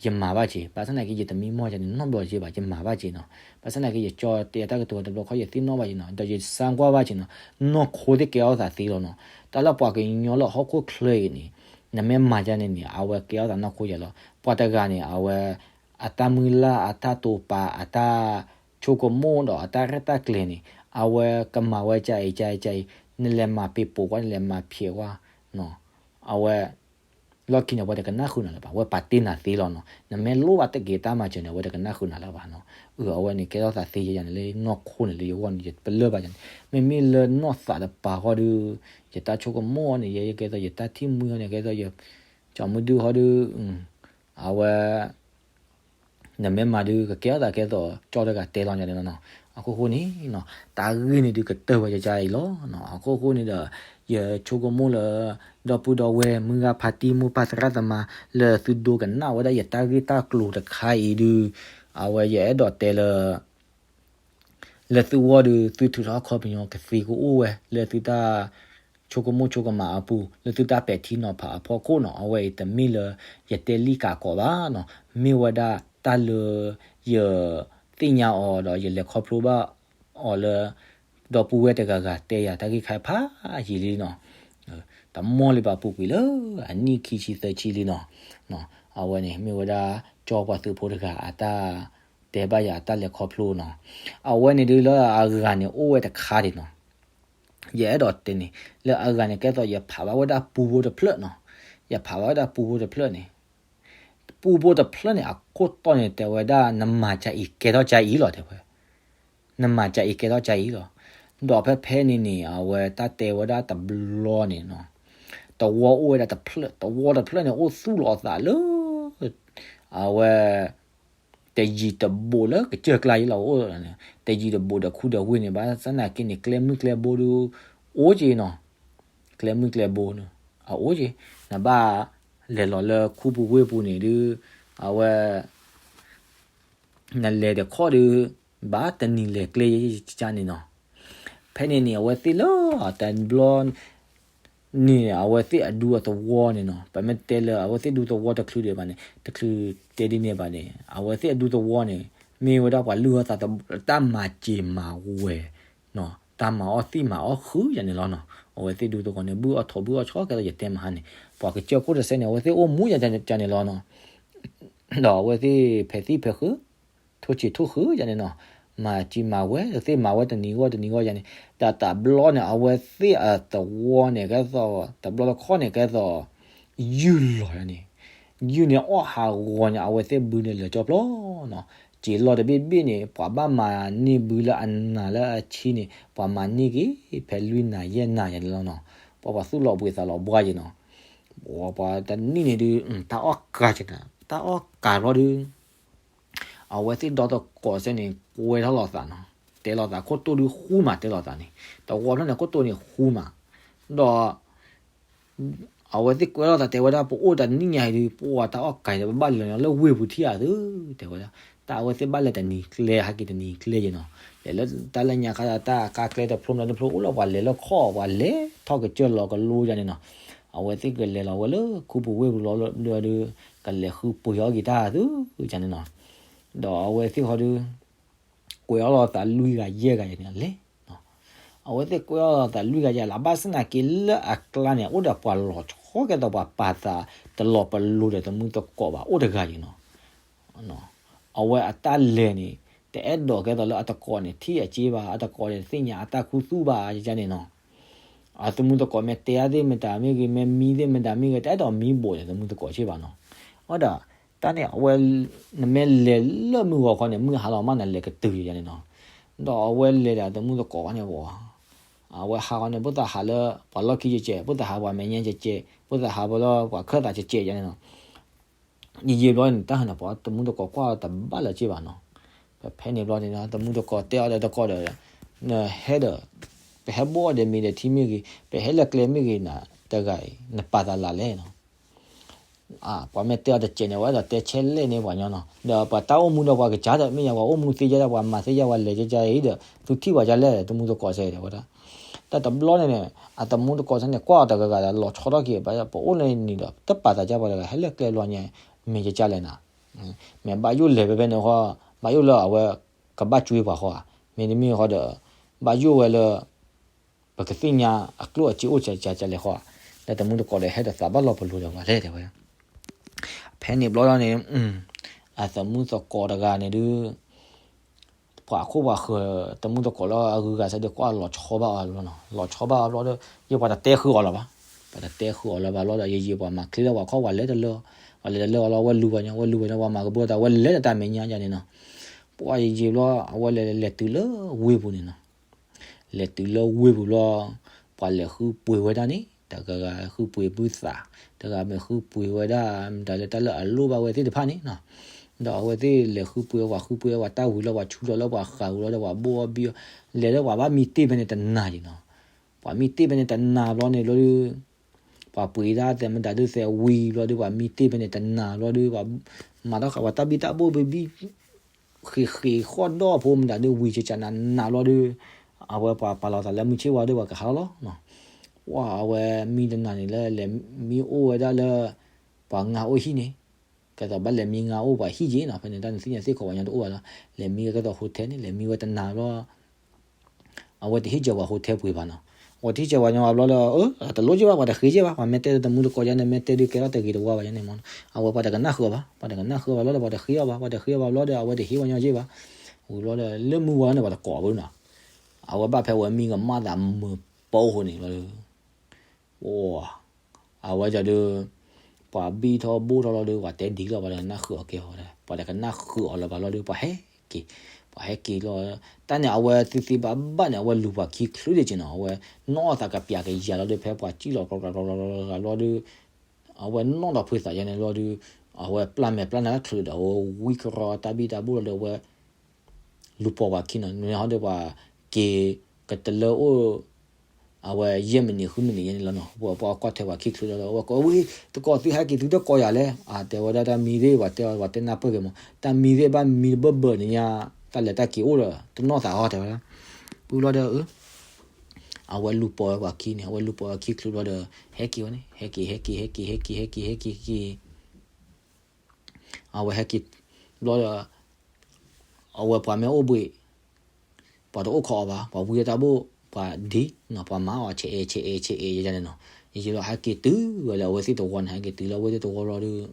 ယမၤဘၣ်က့ၢ် ဘၣ်ဆၣ်နာ်က့ ယတမံမီၢ်ယၤန့ၣ် နီတဘျီက့ၢ်ဘၣ် ယမၤဘၣ်က့ၢ်နီၤ. ဘၣ်ဆၣ်နာ်က့ ယကၠီတဲတၢ်ကတိၤတဘျီခီ ယသ့ၣ်နီၣ်ဘၣ်က့ၢ်နီၤ ဒီးယစါကွၢ်ဘၣ်က့ၢ်နီၤ. နီၢ်ခိသ့ၣ်ကဲထီၣ်သးသ့လီၤနီၤ. တၢ်လၢပှၤကညီလၢဟီၣ်ခိၣ်ချၢအံၤန့ၣ် နမ့ၢ်မၤဒ်န့ၣ်န့ၣ် အဝဲကဲထီၣ်သးနီၢ်ခိယၤလီၤ. ပှၤတဂၤန့ၣ် အဝဲ အတၢ်မုၢ်လၢ် အတၢ်တိာ်ပာ် အတၢ်ဆိကမိၣ်ဒီးအတၢ်ရဲၣ်တၢ်ကျဲၤန့ၣ် အဝဲကမၤဝဲကအံၤကအံၤကအံၤ နလဲၤမၤပ့ၤပိာ်ကွၢ် နလဲၤမၤဖျဲးကွၢ် အဝဲ လီၢ်ခံန့ၣ် အဝဲတကနၣ်ဃုာ်နၤလၢၤဘၣ် အဝဲပာ်တ့ၢ်နၤသ့လီၤနီၤ. နမ့ၢ်လိၣ်ဘၣ်တက့ၤတၢ်မၤစၢၤန့ၣ် အဝဲတကနၣ်ဃုာ်နၤလၢၤဘၣ်နီၤ. အဝဲန့ၣ်ကဲထီၣ်သးသ့ယၤန့ၣ်လၢနီၢ်ခိန့ၣ် လၢယဂီၢ်န့ၣ် ယပလၢၢ်ဘၣ်ယၤန့ၣ် မ့မ့ၢ်လၢနီၢ်သးတပၤဃီဒီး ယတၢ်ဆိကမိၣ်အီၤန့ၣ် ယဲယကဲသိး ယတၢ်ထံၣ်မှံဟီန့ၣ် ကဲသိးယ ကၠီမုၢ်ဒုၣ်ဟီဒီး အဝဲ နမ့ၢ်မၤဒုး ကကဲထီၣ်သးကဲသိး ကၠီတဂၤတဲလီၤယၤန့ၣ်လီၤနီၤ. အခိၣ်ဃိန့ၣ်နီၤ တၢ်ဂ့ၢ်န့ၣ်ဒုးကတၢၢ်ဝဲကကအံၤလီၤနီၤ. အခိၣ်ဃိန့ၣ်ဒီး ယဆိကမိၣ်လၢ ဒီပုၢ်ဒီဝဲၢ် မုၢ်ဂၤဖါတံၢ် မိၢ်ပၢ်သရၣ်သမါ လၢသုဒိကနၣ်ဝဲဒၣ်ယတၢ်ဂ့ၢ်တၢ်ကျိၤတခါအံၤဒုး အဝဲယအဲၣ်ဒိးတဲလၢ လၢသုဂီၢ်ဒီး သုထုးထီၣ်ခီပညီကသ့ကအိၣ်ဝဲ လၢသုတၢ်ဆိကမိၣ်ဆိကမးအပူၤ လၢသုတၢ်ပဲာ်ထံနီၤဖးအဖီခိၣ်နီၤ. အဝဲအံၤတမ့ၢ်လၢယတဲလံာ်ကးကီးဘၣ်နီၤ. မ့ၢ်ဝဲဒၣ်တၢ်လၢယသ့ၣ်ညါအီၤဒီးယလဲၤခီဖျိဘၣ်အီၤလၢ ဒီပုၢ်ဝဲၢ်တဂၤဂၤတဲယၤတၢ်ဂ့ၢ်ခါဖးယံာ်လံနီၤ. တမီၢ်လၢၤဘၣ်ပူၤကွံာ်လၢအနံၣ်ခံဆံသၢဆံလံနီၤ. အဝဲန့ၣ် မ့ၢ်ဝဲဒၣ်ကၠီပှၤသုးဖိတဂၤအတၢ်တဲဘၣ်ယၤအတၢ်လဲၤခီဖျိနီၤ. အဝဲန့ၣ်ဒုးလၢအဂၤန့ၣ်အိၣ်ဝဲတခါဒံးနီၤ. ယအဲၣ်ဒိးတဲန့ၣ် လၢအဂၤန့ၣ် ကဲသိးယဖးဘၣ်ဝဲဒၣ်ပူဖိတဖျၢၣ်နီၤ. ယဖးဘၣ်ဝဲဒၣ်ပူဖိတဖျၢၣ်န့ၣ် ပူဖိတဖျၢၣ်န့ၣ် အခိၣ်တီန့ၣ် တဲဝဲဒၣ် နမၤကၢအံၤကဲထီၣ်ကၢအံၤလီၤ တဲဝဲ နမၤကၢအံၤကဲထီၣ်ကၢအံၤလီၤ. ဒီးဖဲဖဲန့ၣ်န့ၣ် အဝဲတၢ်တဲဝဲဒၣ်တဘျီန့ၣ်နီၤ သဝီအိၣ်ဝဲဒၣ်တဖျၢၣ် သဝီတဖျၢၣ်န့ၣ် အိၣ်သူၣ်လီၤအသးလၢ အဝဲ တယံၤတဘူးလၢကစၢၢ်ကျါယလီၤအိၣ် တယံၤတဘူးဒီးခူဒီးဝ့ၢ်န့ၣ် ဘၣ်ဆၣ်သနာ်က့န့ၣ် ကျဲမုၢ်ကျဲဘိဒုး အိၣ်က့နီၤ. ကျဲမုၢ်ကျဲဘိန့ၣ် အအိၣ်က့ နဘၣ်လဲၤလီၤလၢခူပူၤဝ့ၢ်ပူၤန့ၣ်ဒုး အဝဲ နလဲၤတခီဒုး ဘၣ်တနံၤလဲၤကျဲယကန့ၣ်နီၤ. ဖဲန့ၣ်န့ၣ် အဝဲသ့ၣ်လၢတဘျီ န့ၣ် အဝဲသ့ၣ်အဒူအသဝီန့ၣ်နီၤ ပမ့ၢ်တဲလၢအဝဲသ့ၣ်ဒူသဝီတချုးဒံးဘၣ်န့ၣ် တချုးတဲဒ်န့ၣ်ဘၣ်န့ၣ် အဝဲသ့ၣ်အဒူသဝီန့ၣ် မ့ၢ်ဝဲဒၣ်ပှၤလုၢ်အီၣ်သးတၢ်မၤစၢၤမၤဝဲ တၢ်မၤအီၣ်သံၣ်မၤအီၣ်ဃုာ်ယၤန့ၣ်လီၤနီၤ. အဝဲသ့ၣ်ဒူသဝီန့ၣ် ဘုၣ်အီၣ်ထိးဘုၣ်အီၣ်ဆီ ကဲသိးယတဲမဟါန့ၣ် ပှၤကစၢၢ်ခိၣ်တစဲးန့ၣ် အဝဲသ့ၣ်အိၣ်မူယၤန့ၣ်လီၤနီၤ. ဒီးအဝဲသ့ၣ်ဖဲးသံၣ်ဖဲးဃုာ် ထိၣ်ဆံးထိၣ်ဃုာ်ယၤန့ၣ်နီၤ. မၤစၢၤမၤဝဲ သ့ၣ်မၤဝဲတနံၤဂီၢ်တနံၤဂီၢ်ယၤန့ၣ် တၢ်တဘျီန့ၣ် အဝဲသ့ၣ်အသဝီန့ၣ် ကဲသိး တဘျီတခီၣ်န့ၣ် ကဲသိး ယုၢ်လီၤယၤန့ၣ် ယုၢ်န့ၣ်အီၣ်ဟးဂီၤန့ၣ် အဝဲသ့ၣ်ဘုန့ၣ်လၢာ်ကၠီဖျိနီၤ. စ့လီၤတဘ့ၣ်ဘ့ၣ်န့ၣ် ပှၤဘၣ်မၤန့ၢ်ဘုလၢအနးလၢအဆံးန့ၣ် ပှၤမၤန့ၢ်က့ၤ ဖဲလွံၢ်နၤယဲၢ်နၤယၤန့ၣ်လီၤနီၤ. ပှၤပှၤသူၣ်လီၤဘှံးသးလီၤဘှါယၤနီၤ. ပှၤတနံၣ်န့ၣ်ဒုး တၢ်အီၣ်ကၤက့ၤ တၢ်အီၣ်ကၤလီၤဒုး အဝဲသ့ၣ်ဒီသကိးစဲန့ၣ် ကွဲထီၣ်လီၤသးနီၤ. တဲလိာ်သးခိၣ်တိၢ်ဒုးဃူမး တဲလိာ်သးန့ၣ်, တဝီဖျၢၣ်န့ၣ်ခိၣ်တိၢ်န့ၣ်ဃူမး, ဒီး အဝဲသ့ၣ်ကွဲးလိာ်သးတဲဝဲဒၣ် ပအိၣ်တနံၣ်ညါအံၤဒုး ပှၤတၢ်အီၣ်ကၤအံၤဒီး ပဘၣ်လဲၤလီၤလၢဝ့ၢ်ပူၤထံၣ်ဧါသု, တဲဝဲဒၣ်, တၢ်အဝဲသ့ၣ်ဘၣ်လဲၤတနံၤကျဲ ဟဲက့ၤတနံၤကျဲယဲနီၤ, လဲၤလၢတၢ်လၢညါခါဒီး တၢ်ကါကျဲတဖျိမးတဖျိ အိၣ်လၢပှၤလဲၤလၢခီၣ် ပှၤလဲၤထီၣ်ကစၢၢ်လီၤကလိယဲန့ၣ်နီၤ, အဝဲသ့ၣ်ကလဲၤလီၤဝဲလၢခူပူၤဝ့ၢ်ပူၤလီၤဒီး ကလဲၤဃုပှ့ၤအီၣ်က့ၤတၢ်သုယဲန့ၣ်နီၤ, ဒီးအဝဲသ့ၣ်ဃီဒုး ကွဲးအီၣ်လိာ်သးလွံၢ်ဂၤယဲၢ်ဂၤယဲန့ၣ်လဲၣ်, အဝဲသ့ၣ်ကွဲးအီၣ်လိာ်သးလွံၢ်ဂၤယဲၢ်လၢ ဘၣ်ဆၣ်သနာ်က့လၢအကျါန့ၣ် အိၣ်ဒီးပှၤလီၤဆီကဲသိးပှၤပာ်သးတလီၤပလိာ်ဒီးတမူသကိးဘၣ် အိၣ်တဂၤယဲနီၤ, အဝဲအတၢ်လဲၤန့ၣ် တအဲၣ်ဒိးကဲသိးလၢအတကိးန့ၣ် ထံၣ်အစ့ဘၣ် အတကိးန့ၣ် သ့ၣ်ညါအတၢ်ခူသူၣ်ဘၣ်ယဲန့ၣ်နီၤ, အတမူသကိးမ့ၢ်တဲအါသ့ၣ်မတၤမ့ၢ်ဂ့ၤ မ့ၢ်မံသ့ၣ်မတၤမ့ၢ်ဂ့ၤ တအဲၣ်ဒိးမံဘိးန့ၣ် တမူသကိးစ့ၢ်ဘၣ်နီၤ, အဝဲဒၣ် တၢ်န့ၣ် အဝဲ နမ့ၢ်လဲၤလၢမုၢ်ဂီၤခီန့ၣ် မုၢ်ဟါလီၤမးနလဲၤကတုၤယဲန့ၣ်နီၤ, ဒီးအဝဲလဲၤဒီးတမူသကိးဘၣ်န့ၣ်ဝဲ အဝဲဟးဃီန့ၣ် ဖိသၣ်ဟးလၢပှၤလီၢ်ခံကဲးကဲး ဖိသၣ်ဟးပှၤမဲာ်ညါကဲးကဲး ဖိသ�းဟးပှၤလၢပှၤခၢၣ်သးကဲးကဲးယဲန့ၣ်နီၤ, ယယံာ်ဘျီန့ၣ် တၢ်ဟးန့ၣ် ပှၤတမူသကိးကွၢ်တဘၣ်လၢၤစ့ၢ်ဘၣ်နီၤ, ပဖဲန့ၣ်ဘျီန့ၣ် တမူသကိးတဲအီၤဒီးတကိးဒီး နဟဲဒီး ပဟဲဘိၣ်အီၤဒီးမ့ၤဒီးထံမ့ၢ်ဂ့ၤ ပဟဲလၢကျဲမ့ၢ်ဂ့ၤနၤ တဂၤအံၤ နပာ်သးလၢ်လဲၣ်နီၤ, ပှၤမ့ၢ်တဲအီၤတစဲးန့ၣ် အဝဲအဲၣ်ဒိးတဲဆဲးလဲၣ်န့ၣ်ပှၤညီနီၤ, ဒီးပှၤတၢ်အိၣ်မူဒီးပှၤကစၢ်ဒီး မ့ၢ်ယၤပှၤအိၣ်မူသ့ယဲဒၣ် ပှၤမၤသ့ယဲဒၣ်ပှၤလဲၤကဲကဲအံၤဒီး သုထံၣ်ပှၤကလဲၣ် တမူသကိးစဲးဒီးဝဲဒၣ်, တၢ်တဘျီန့ၣ်န့ၣ် အတမူသကိးစဲးန့ၣ် ကွၢ်အီၤတဂၤဂၤဒီး လီၤဆီထီၣ်က့ၤ ပအိၣ်လၢနံၤဒီး တပာ်သးကဲပှၤတဂၤ ဟဲလၢကျဲဘျီညါ မ့ၢ်ကကလဲၣ်နၤ, မ့ၢ်ဘၣ်ယိၣ်လဲၤဖဲဖဲန့ၣ်ဃီ, ဘၣ်ယိၣ်လၢအဝဲ ကဘၣ်ကွၢ်ပှၤဃီဧါ, မ့တမ့ၢ်ဃီဒီး ဘၣ်ယိၣ်ဝဲလၢ ပကသ့ၣ်ညါအကျိၣ်အစ့အိၣ်ကကလဲၣ်ဃီဧါ, ဒီးတမူသကိးဒီးဟဲဒီးသးဘၣ်လီၤပလိာ်ဒီးပှၤလဲၣ်တဲဝဲ, ဖဲန့ၣ်ဘျီဒီးန့ၣ် အတမူသကိးတဂၤန့ၣ်ဒုး ပှၤခိၣ်ပှၤဃၢၤ တမူသကိးလၢအဂုၤအဂၤစဲဒီး ကွၢ်လီၤဆီဘၣ်အီၤလီၤနီၤ, လီၤဆီဘၣ်အီၤဘျီဒီး ယပှၤတတဲဃုာ်အီၤလၢၤဘၣ်, ပှၤတတဲဃုာ်အီၤလၢၤဘၣ်ဘျီဒီး ယယံာ်ပှၤမၤချ့လၢပှၤခီၣ် ပှၤလဲၤတလၢ, ပှၤလဲၤတလၢအီၤလီၤ အဝဲလူၤပှၤညီ အဝဲလူၤပှၤညီ ပှၤမၤကဘီတၢ် အဝဲလဲၤတၢ်မဲာ်ညါယဲန့ၣ်နီၤ, ပှၤယယံာ်ဘျီ အဝဲလဲၤလဲၤတုၤလၢဝ့ၢ်ပူၤန့ၣ်နီၤ လဲၤတုၤလၢဝ့ၢ်ပူၤဘျီ, ပှၤလဲၤဃုပှ့ၤဝဲဒၣ်န့ၣ် တဂၤဂၤဃုပှ့ၤဘုသး, တဂၤမ့ၢ်ဃုပှ့ၤဝဲဒၣ် မတၤလၢတၢ်လၢအလိၣ်ဘၣ်ဝဲသ့ၣ်တဖၣ်န့ၣ်နီၤ, ဒီးအဝဲသ့ၣ်လဲၤဃုပှ့ၤ ပှၤဃုပှ့ၤဝဲတၢ်ဝံၤလီၤ ပှၤဆူလီၤလၢပှၤဃးဝံၤလီၤဒီး ပှၤဘိၣ်အီၣ်ဘံၣ်အီၣ်, လဲၤလၢပှၤဘၣ်မံတ့ၢ်ဖဲန့ၣ်တနၤယံၤနီၤ, ပှၤမံတ့ၢ်ဖဲန့ၣ်တနၤဘျီန့ၣ်ဘျီဒီး ပှၤပှ့ၤဒၣ်သဲးမတၤဒုးသဲးဝံၤဘျီဒီး ပှၤမံတ့ၢ်ဖဲန့ၣ်တနၤဘျီဒီး ပှၤမၤထီၣ်ဃာ်ပှၤတၢ်ဘံၣ်တၢ်ဘိၣ်ဘံၣ်ဘံၣ် ဃ့ၢ်ဃ့ၢ်ဃီၣ်ဒီၣ်ဖိမတၤဒုး ဝံၤကကနးနးဘျီဒီး အဝဲပှၤပာ်လီၤသးလၢမုၢ်ဆ့ၣ်ဝါဒီး ပှၤကဟးလီၤလီၤ, ပှၤအဝဲမံတနၤန့ၣ်လၢ လဲၤမံအိၣ်ဝဲဒၣ်လၢ ပှၤငါအိၣ်ဟံၣ်န့ၣ်, ကဲသိးဘၣ်လဲၤမံငါအိၣ်ပှၤဟံၣ်က့ၤနီၤ, ဖဲန့ၣ်တၢ်နသ့ၣ်ညါသ့ၣ်ခီပှၤညီတအိၣ်ဘၣ်လီၤ, လဲၤမံဝဲကဲသိး hotel န့ၣ် လဲၤမံဝဲတနၤဘျီ အဝဲတဟ့ၣ်စၢၤပှၤ hotel ပှ့ၤဘၣ်နီၤ, အဝဲတဟ့ၣ်စၢၤပှၤညီဘျီဒီး အတလိၣ်က့ၤဘၣ် ပှၤတဃ့က့ၤဘၣ် ပှၤမ့ၢ်တဲတမူတကိးယါန့ၣ် မ့ၢ်တဲဒုးကဲထီၣ်တဂ့ၤတဝါဘၣ်ယါန့ၣ်မး, အဝဲပှၤတကနၣ်ဃုာ်အီၤဘၣ် ပှၤတကနၣ်ဃုာ်အီၤဘၣ်လီၤဒီး ပှၤတဃ့အီၤဘၣ် ပှၤတဃ့အီၤဘၣ်ဘျီဒီး အဝဲတဟ့ၣ်ပှၤညီက့ၤဘၣ်, ဝံၤဘျီဒီး လၢမုၢ်ဝါန့ၣ် ပှၤတကိးဘၣ်နီၤ, အဝဲဘၣ်ဖဲဝဲမံကမၣ်သးမုာ်ပိၢ်ဃိန့ၣ်ဘျီဒီး အဝဲဒၣ်ဒီး ပှၤဘံၣ်ထီၣ်ဘိၣ်ထီၣ်လီၤဒီး ပှၤတဲဒ်လီၤ ပှၤတကနၣ်ဃုာ်အီၤက့ၤဝဲ, ပှၤတကနၣ်ဃုာ်အီၤလၢၤဘၣ်လီၤဒီး ပှၤဟဲက့ၤ, ပှၤဟဲက့ၤလီၤ, တၢ်န့ၣ် အဝဲသ့သ့ဘၣ်ဘၣ်န့ၣ် အဝဲလူၤပှၤခံချုးဒံးက့ၤနီၤ, အဝဲနီၣ်သးကပျးကယၤလီၤဒီး ဖဲပှၤစံၣ်လီၤကျီကျီကျီကျီလီၤဒီး အဝဲနီၣ်ဒီးဖုသးယါန့ၣ်လီၤဒီး အဝဲပျၢ်မဲာ်ပျၢ်နါချုးဒီး အဝဲဝံကရီတၢ်ဘံၣ်တၢ်ဘိၣ်လီၤဒီး အဝဲ လူၤပိာ်ပှၤခံနီၤ, နဟီဒီးပှၤက့ၤကတလၢအိၣ် အဝဲယဲၢ်မံးနံးဃုမံးနံးယဲၢ်န့ၣ်လီၤနီၤ, ပှၤကွၢ်ထွဲပှၤခံချုးလီၤဒီး အဝဲကိးဝံၤ သကိးသုဟဲက့ၤသုတကိးယၤလဲၣ်, တဲဝဲဒၣ်တၢ်မံသ့ၣ် ပှၤတဲအီၤ ပှၤတဲနၢ်ပၢၢ်က့ၤမး တၢ်မံသ့ၣ်ဘၣ်မံတဘၢၣ်ဘၢၣ်န့ၣ်ညါ တၢ်လဲၤတၢ်က့ၤအိၣ်ဒီး တနီၣ်သးဟီတဲဝဲဒၣ်, ပူၤလီၤဒီး အဝဲလူၤပိာ်ဝဲပှၤခံန့ၣ် အဝဲလူၤပိာ်ဝဲခံချုးလီၤဒီး ဟဲက့ၤဝဲန့ၣ် ဟဲက့ၤ ဟဲက့ၤ ဟဲက့ၤ ဟဲက့ၤ ဟဲက့ၤ ဟဲက့ၤ ဟဲက့ၤ အဝဲဟဲက့ၤဘျီဒီး အဝဲပှၤမ့ၢ်အိၣ်ဘှံး ပှၤတအိၣ်ခိးအီၤဘၣ် ပှၤဝံတၢ်ဘိၣ် ပှၤဒ်နီၤ ပှၤမၤအီၤဆဲးအဲး ဆဲးအဲး ဆဲးအဲးယဲန့ၣ်နီၤ, ယယံာ်လီၤဟဲက့ၤတုၤဝဲလၢအဝဲသ့ၣ်တဝီန့ၣ် ဟဲက့ၤတုၤလၢအဝဲသ့ၣ်တဝီလီၤဒီး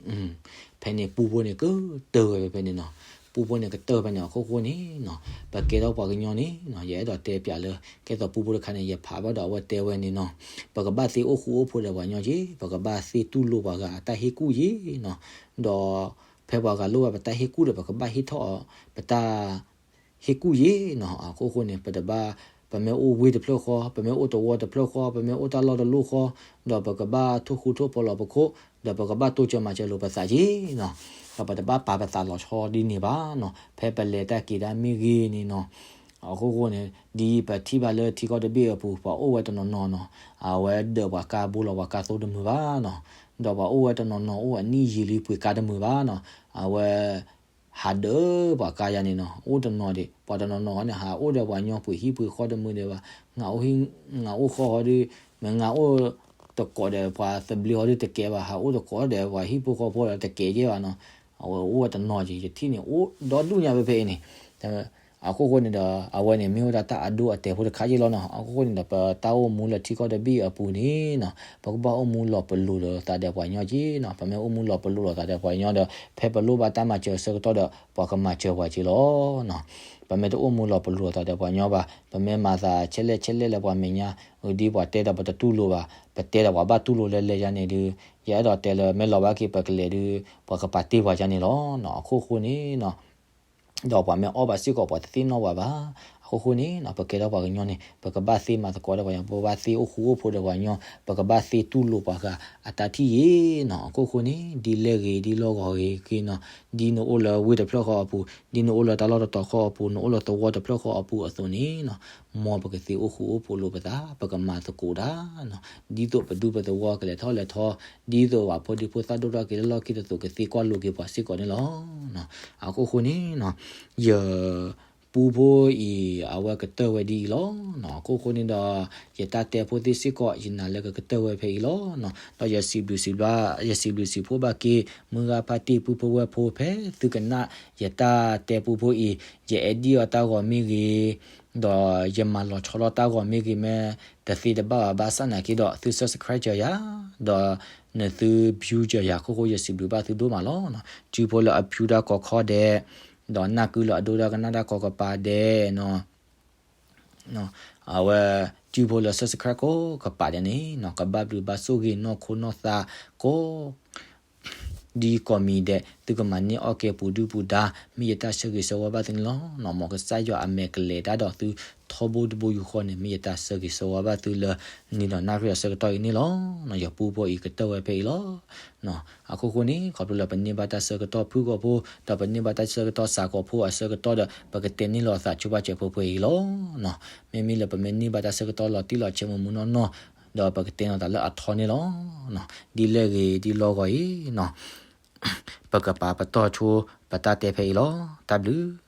ဖဲန့ၣ်ပူဖိန့ၣ်ကတၢၢ်ဝဲဖဲန့ၣ်နီၤ, ပူဖိန့ၣ်ကတၢၢ်ဖဲန့ၣ်အခိၣ်ဃိန့ၣ်နီၤ, ပကဲထီၣ်ပှၤကညီန့ၣ်နီၤ ယအဲၣ်ဒိးတဲပျးလၢ ကဲသိးပူဖိတခါန့ၣ် ယဖးဘၣ်ဒီးအဝဲတဲဝဲန့ၣ်နီၤ, ပကဘၣ်သ့အိၣ်ဃူအိၣ်ဖိးဒီးပှၤကညီက့ၤ ပကဘၣ်သ့တူၢ်လိာ်ပှၤဂၤအတၢ်ဟ့ၣ်ကူၣ်ယ့ၤနီၤ, ဒီးဖဲပှၤဂၤလိၣ်ဘၣ်ပတၢ်ဟ့ၣ်ကူၣ်ဒီး ပကဘၣ်ဟ့ၣ်ထီၣ်အီၤ ပတၢ် ဟ့ၣ်ကူၣ်ယ့ၤနီၤ, အခိၣ်ဃိန့ၣ် ပတဘၣ် ပမ့ၢ်အိၣ်ဝ့ၢ်တဖျၢၣ်ဃီ ပမ့ၢ်အိၣ်တဝီတဖျၢၣ်ဃီ ပမ့ၢ်အိၣ်တၢ်လီၢ်တလီၢ်ဃီ ဒီးပကဘၣ်ထိၣ်ဃူထိၣ်ဖိးလီၤပခိၣ် ဒီးပကဘၣ်တိစၢၤမၤစၢၤလိာ်ပသးက့ၤနီၤ, ဒီးပတဘၣ်ပာ်ပသးလီၤဆီဒ်န့ၣ်ဘၣ်နီၤ, ဖဲပလဲၤတၢ်က့ၤတၢ်မ့ၢ်ဂ့ၤန့ၣ်နီၤ, အခိၣ်ဃိန့ၣ် ဒ်ပထံၣ်ဘၣ်လၢထံကီၢ်တဘ့ၣ်အပူၤ ပှၤအိၣ်ဝဲတနီၤနီၤနီၤ အဝဲဒၢးပှၤကါ ဘိလီၤပှၤကါသိတမုာ်ဘၣ်နီၤ. ဒီးပှၤအိၣ်ဝဲတနီၤနီၤ အိၣ်အနံၣ်ယံာ်လံပှ့ၤကါတမုာ်ဘၣ်နီၤ. အဝဲ ဟးဒၢးပှၤကါယါန့ၣ်နီၤ အိၣ်တနီၤဒံး ပှၤတနီၤနီၤန့ၣ် ဟးအိၣ်ဒီးပှၤညီပှ့ၤဟံၣ်ပှ့ၤဃီတမုာ်ဒံးဘၣ်. ငၤအိၣ်ဟံၣ် ငၤအိၣ်ဃီဟီဒီး မ့ၢ်ငၤအိၣ်တကိးဒီးပှၤသဘျ့ဟီဒီးတကဲဘၣ် ဟးအိၣ်တကိးဒီးပှၤဟံၣ်ဖိဃီဖိဒီးတကဲကဲဘၣ်နီၤ. အဝဲအိၣ်ဝဲတနီၤက့ၤ ယထံၣ်န့ၣ် အိၣ်ဒီဒူၣ်ညါဖဲဖဲအံၤန့ၣ် အခိၣ်ဃိန့ၣ်ဒီး အဝဲန့ၣ်မ့ၢ်ဝဲဒၣ်တၢ်အဒိအတဲာ်ဖိတခါက့ၤလီၤနီၤ. အခိၣ်ဃိန့ၣ်ဒီး ပတၢ်အိၣ်မူလၢထံကီၢ်တဘ့ၣ်အပူၤန့ၣ်နီၤ ပကဘၣ်အိၣ်မူလီၤပလိာ်ဒီးသးဒီးပှၤညီက့ၤနီၤ. ပမ့ၢ်အိၣ်မူလီၤပလိာ်ဒီးသးဒီးပှၤညီဒီး ဖဲပလိၣ်ဘၣ်တၢ်မၤစၢၤအဆၢကတီၢ်ဒီး ပှၤကမၤစၢၤပှၤက့ၤလီၤနီၤ. ပမ့ၢ်တအိၣ်မူလီၤပလိာ်ဒီးသးဒီးပှၤညီဘၣ် ပမ့ၢ်မၤသးဆဲးလဲၣ်ဆဲးလဲၣ်လၢပှၤမဲာ်ညါ ဒ်ပှၤတဲဒီးပတတူၢ်လိာ်ဘၣ် ပတဲဒီးပှၤဘၣ်တူၢ်လိာ်လၢလဲၤယါန့ၣ်ဒီး ယအဲၣ်ဒိးတဲလၢမ့ၢ်လီၤဘၣ်က့ၤပကလဲၤဒီး ပှၤကပာ်တ့ၢ်ပှၤယါန့ၣ်လီၤနီၤ. အခိၣ်ဃိန့ၣ်နီၤ ဒီးပှၤမ့ၢ်အီၣ်ဘၣ်စ့ၢ်ကီးပှၤတသ့ၣ်နီၣ်ဘၣ်ဘၣ်. အခိၣ်ဃိန့ၣ်နီၤ ပကဲထီၣ်ပှၤကညီန့ၣ် ပကဘၣ်သ့မၤသကိးဒီးပှၤညီ ပကဘၣ်သ့အိၣ်ဃူအိၣ်ဖိးဒီးပှၤညီ ပကဘၣ်သ့တူၢ်လိာ်ပှၤဂၤအတၢ်ထံၣ်ယ့ၤနီၤ. အခိၣ်ဃိန့ၣ် ဒ်လဲၣ်ဂ့ၤဒ်လီၢ်ဂီၤဂ့ၤက့ၤနီၤ ဒ်နအိၣ်လၢဝ့ၢ်တဖျၢၣ်ဃီအပူၤ ဒ်နအိၣ်လၢတၢ်လီၢ်တတီၤဃီအပူၤ နအိၣ်လၢသဝီတဖျၢၣ်ဃီအပူၤအသိးန့ၣ်နီၤ မ်ပကသ့အိၣ်ဃူအိၣ်ဖိးလိာ်ပသး ပကမၤသကိးတၢ်နီၤ ဒ်သိးပဒူပသဝီကလဲၤထီၣ်လဲၤထီ ဒ်သိးပှၤဖိဒံဖိသၣ်ဒိၣ်ထီၣ်က့ၤလၢလီၢ်ခံတသိးကသ့ကွၢ်လိာ်က့ၤပှၤစ့ၢ်ကီးန့ၣ်လီၤ. အခိၣ်ဃိန့ၣ်နီၤ ယ ပူဖိအံၤ အဝဲကတၢၢ်ဝဲဒ်အံၤလီၤ. အခိၣ်ဃိန့ၣ်ဒီး ယတၢ်တဲဖိသ့ၣ်စ့ၢ်ကီး ယနာ်လၢကကတၢၢ်ဝဲဖဲအံၤလီၤ. ဒီးယစံးဘျုးစံးဘျုး ယစံးဘျုးစံးဖှိၣ်ဘၣ်က့ၤ မုၢ်ဂၤဖါတံၢ်ပုၢ်ဖိဝဲၢ်ဖိဖဲသုကနၣ် ယတၢ်တဲပူဖိအံၤ ယအဲၣ်ဒိးအီၤတၢ်ဂီၤမ့ၢ်ဂ့ၤ ဒီးယမၤလီၤဆီလီၤတၢ်ဂီၤမ့ၢ်ဂ့ၤ မ့ၢ်တသ့တဘၣ်ဘၣ် ဘၣ်ဆၣ်နာ်က့ဒီး သု subscribe စၢၤယၤ ဒီးနသု view စၢၤယၤ အခိၣ်ဃိ ယစံးဘျုးဘၣ်သုဒိၣ်မးလီၤ. စုဖိလၢအ view တၢ်ကီခီဒဲး ဒီးနၢ်ကုလၢအဒိတၢ်ကနၣ်တၢ်ကီကပၤဒဲးနီၤ အဝဲ စုဖိလၢ subscribe ကိးကပၤဒဲးန့ၣ်နီၤ ကဘၣ်ဘျုးဘၣ်ဆိၣ်ဂ့ၤနီၢ်ခိနီၢ်သးကိး ဒ်ကိးမံၤဒဲး သုကမၤန့ၢ်အီၣ်ကဲပူၤဒုၣ်ပူၤဒါ မ့ၢ်ယတၢ်ဆၢဂ့ၤဆၢဝါဘၣ်သုန့ၣ်လီၤ. မ်ကစၢ်ယွၤအမဲာ်ကလဲၤတၢ်ဒီးသုထီဘိတဘိယူၢ်ဃီန့ၣ် မ့ၢ်ယတၢ်ဆၢဂ့ၤဆၢဝါဘၣ်သုလၢနံၤဒီးနၣ်ရံၣ်အဆၢကတီၢ်အံၤန့ၣ်လီၤ. ယပူဖိအံၤကတၢၢ်ဝဲဖဲအံၤလီၤ. အခိၣ်ဃိန့ၣ် ခီဖျိလၢပန့ၢ်ဘၣ်တၢ်ဆၢကတီၢ်ဖုၣ်ကိာ်ဖိ ဒီးပန့ၢ်ဘၣ်တၢ်ဆၢကတီၢ်စှၤကိာ်ဖိအဆၢကတီၢ်ဒီး ပကတဲန့ၢ်လီၤသးဆိဘၣ်စၢၤဖိဖဲအံၤလီၤ. မ့မ့ၢ်လၢပမ့ၢ်န့ၢ်ဘၣ်တၢ်ဆၢကတီၢ်လီၤတံၢ်လီၤဆဲးမုၢ်မုၢ်နီၢ်နီၢ် ဒီးပကတဲနီၤသးလၢအထီန့ၣ်လီၤ. ဒ်လဲၣ်ဂ့ၤဒ်လီၢ်ဂီၤအံၤနီၤ ပကပာ်ပတီၢ်ဆိပတၢ်တဲဖဲအံၤလီၤ. တၢ်ဘျုး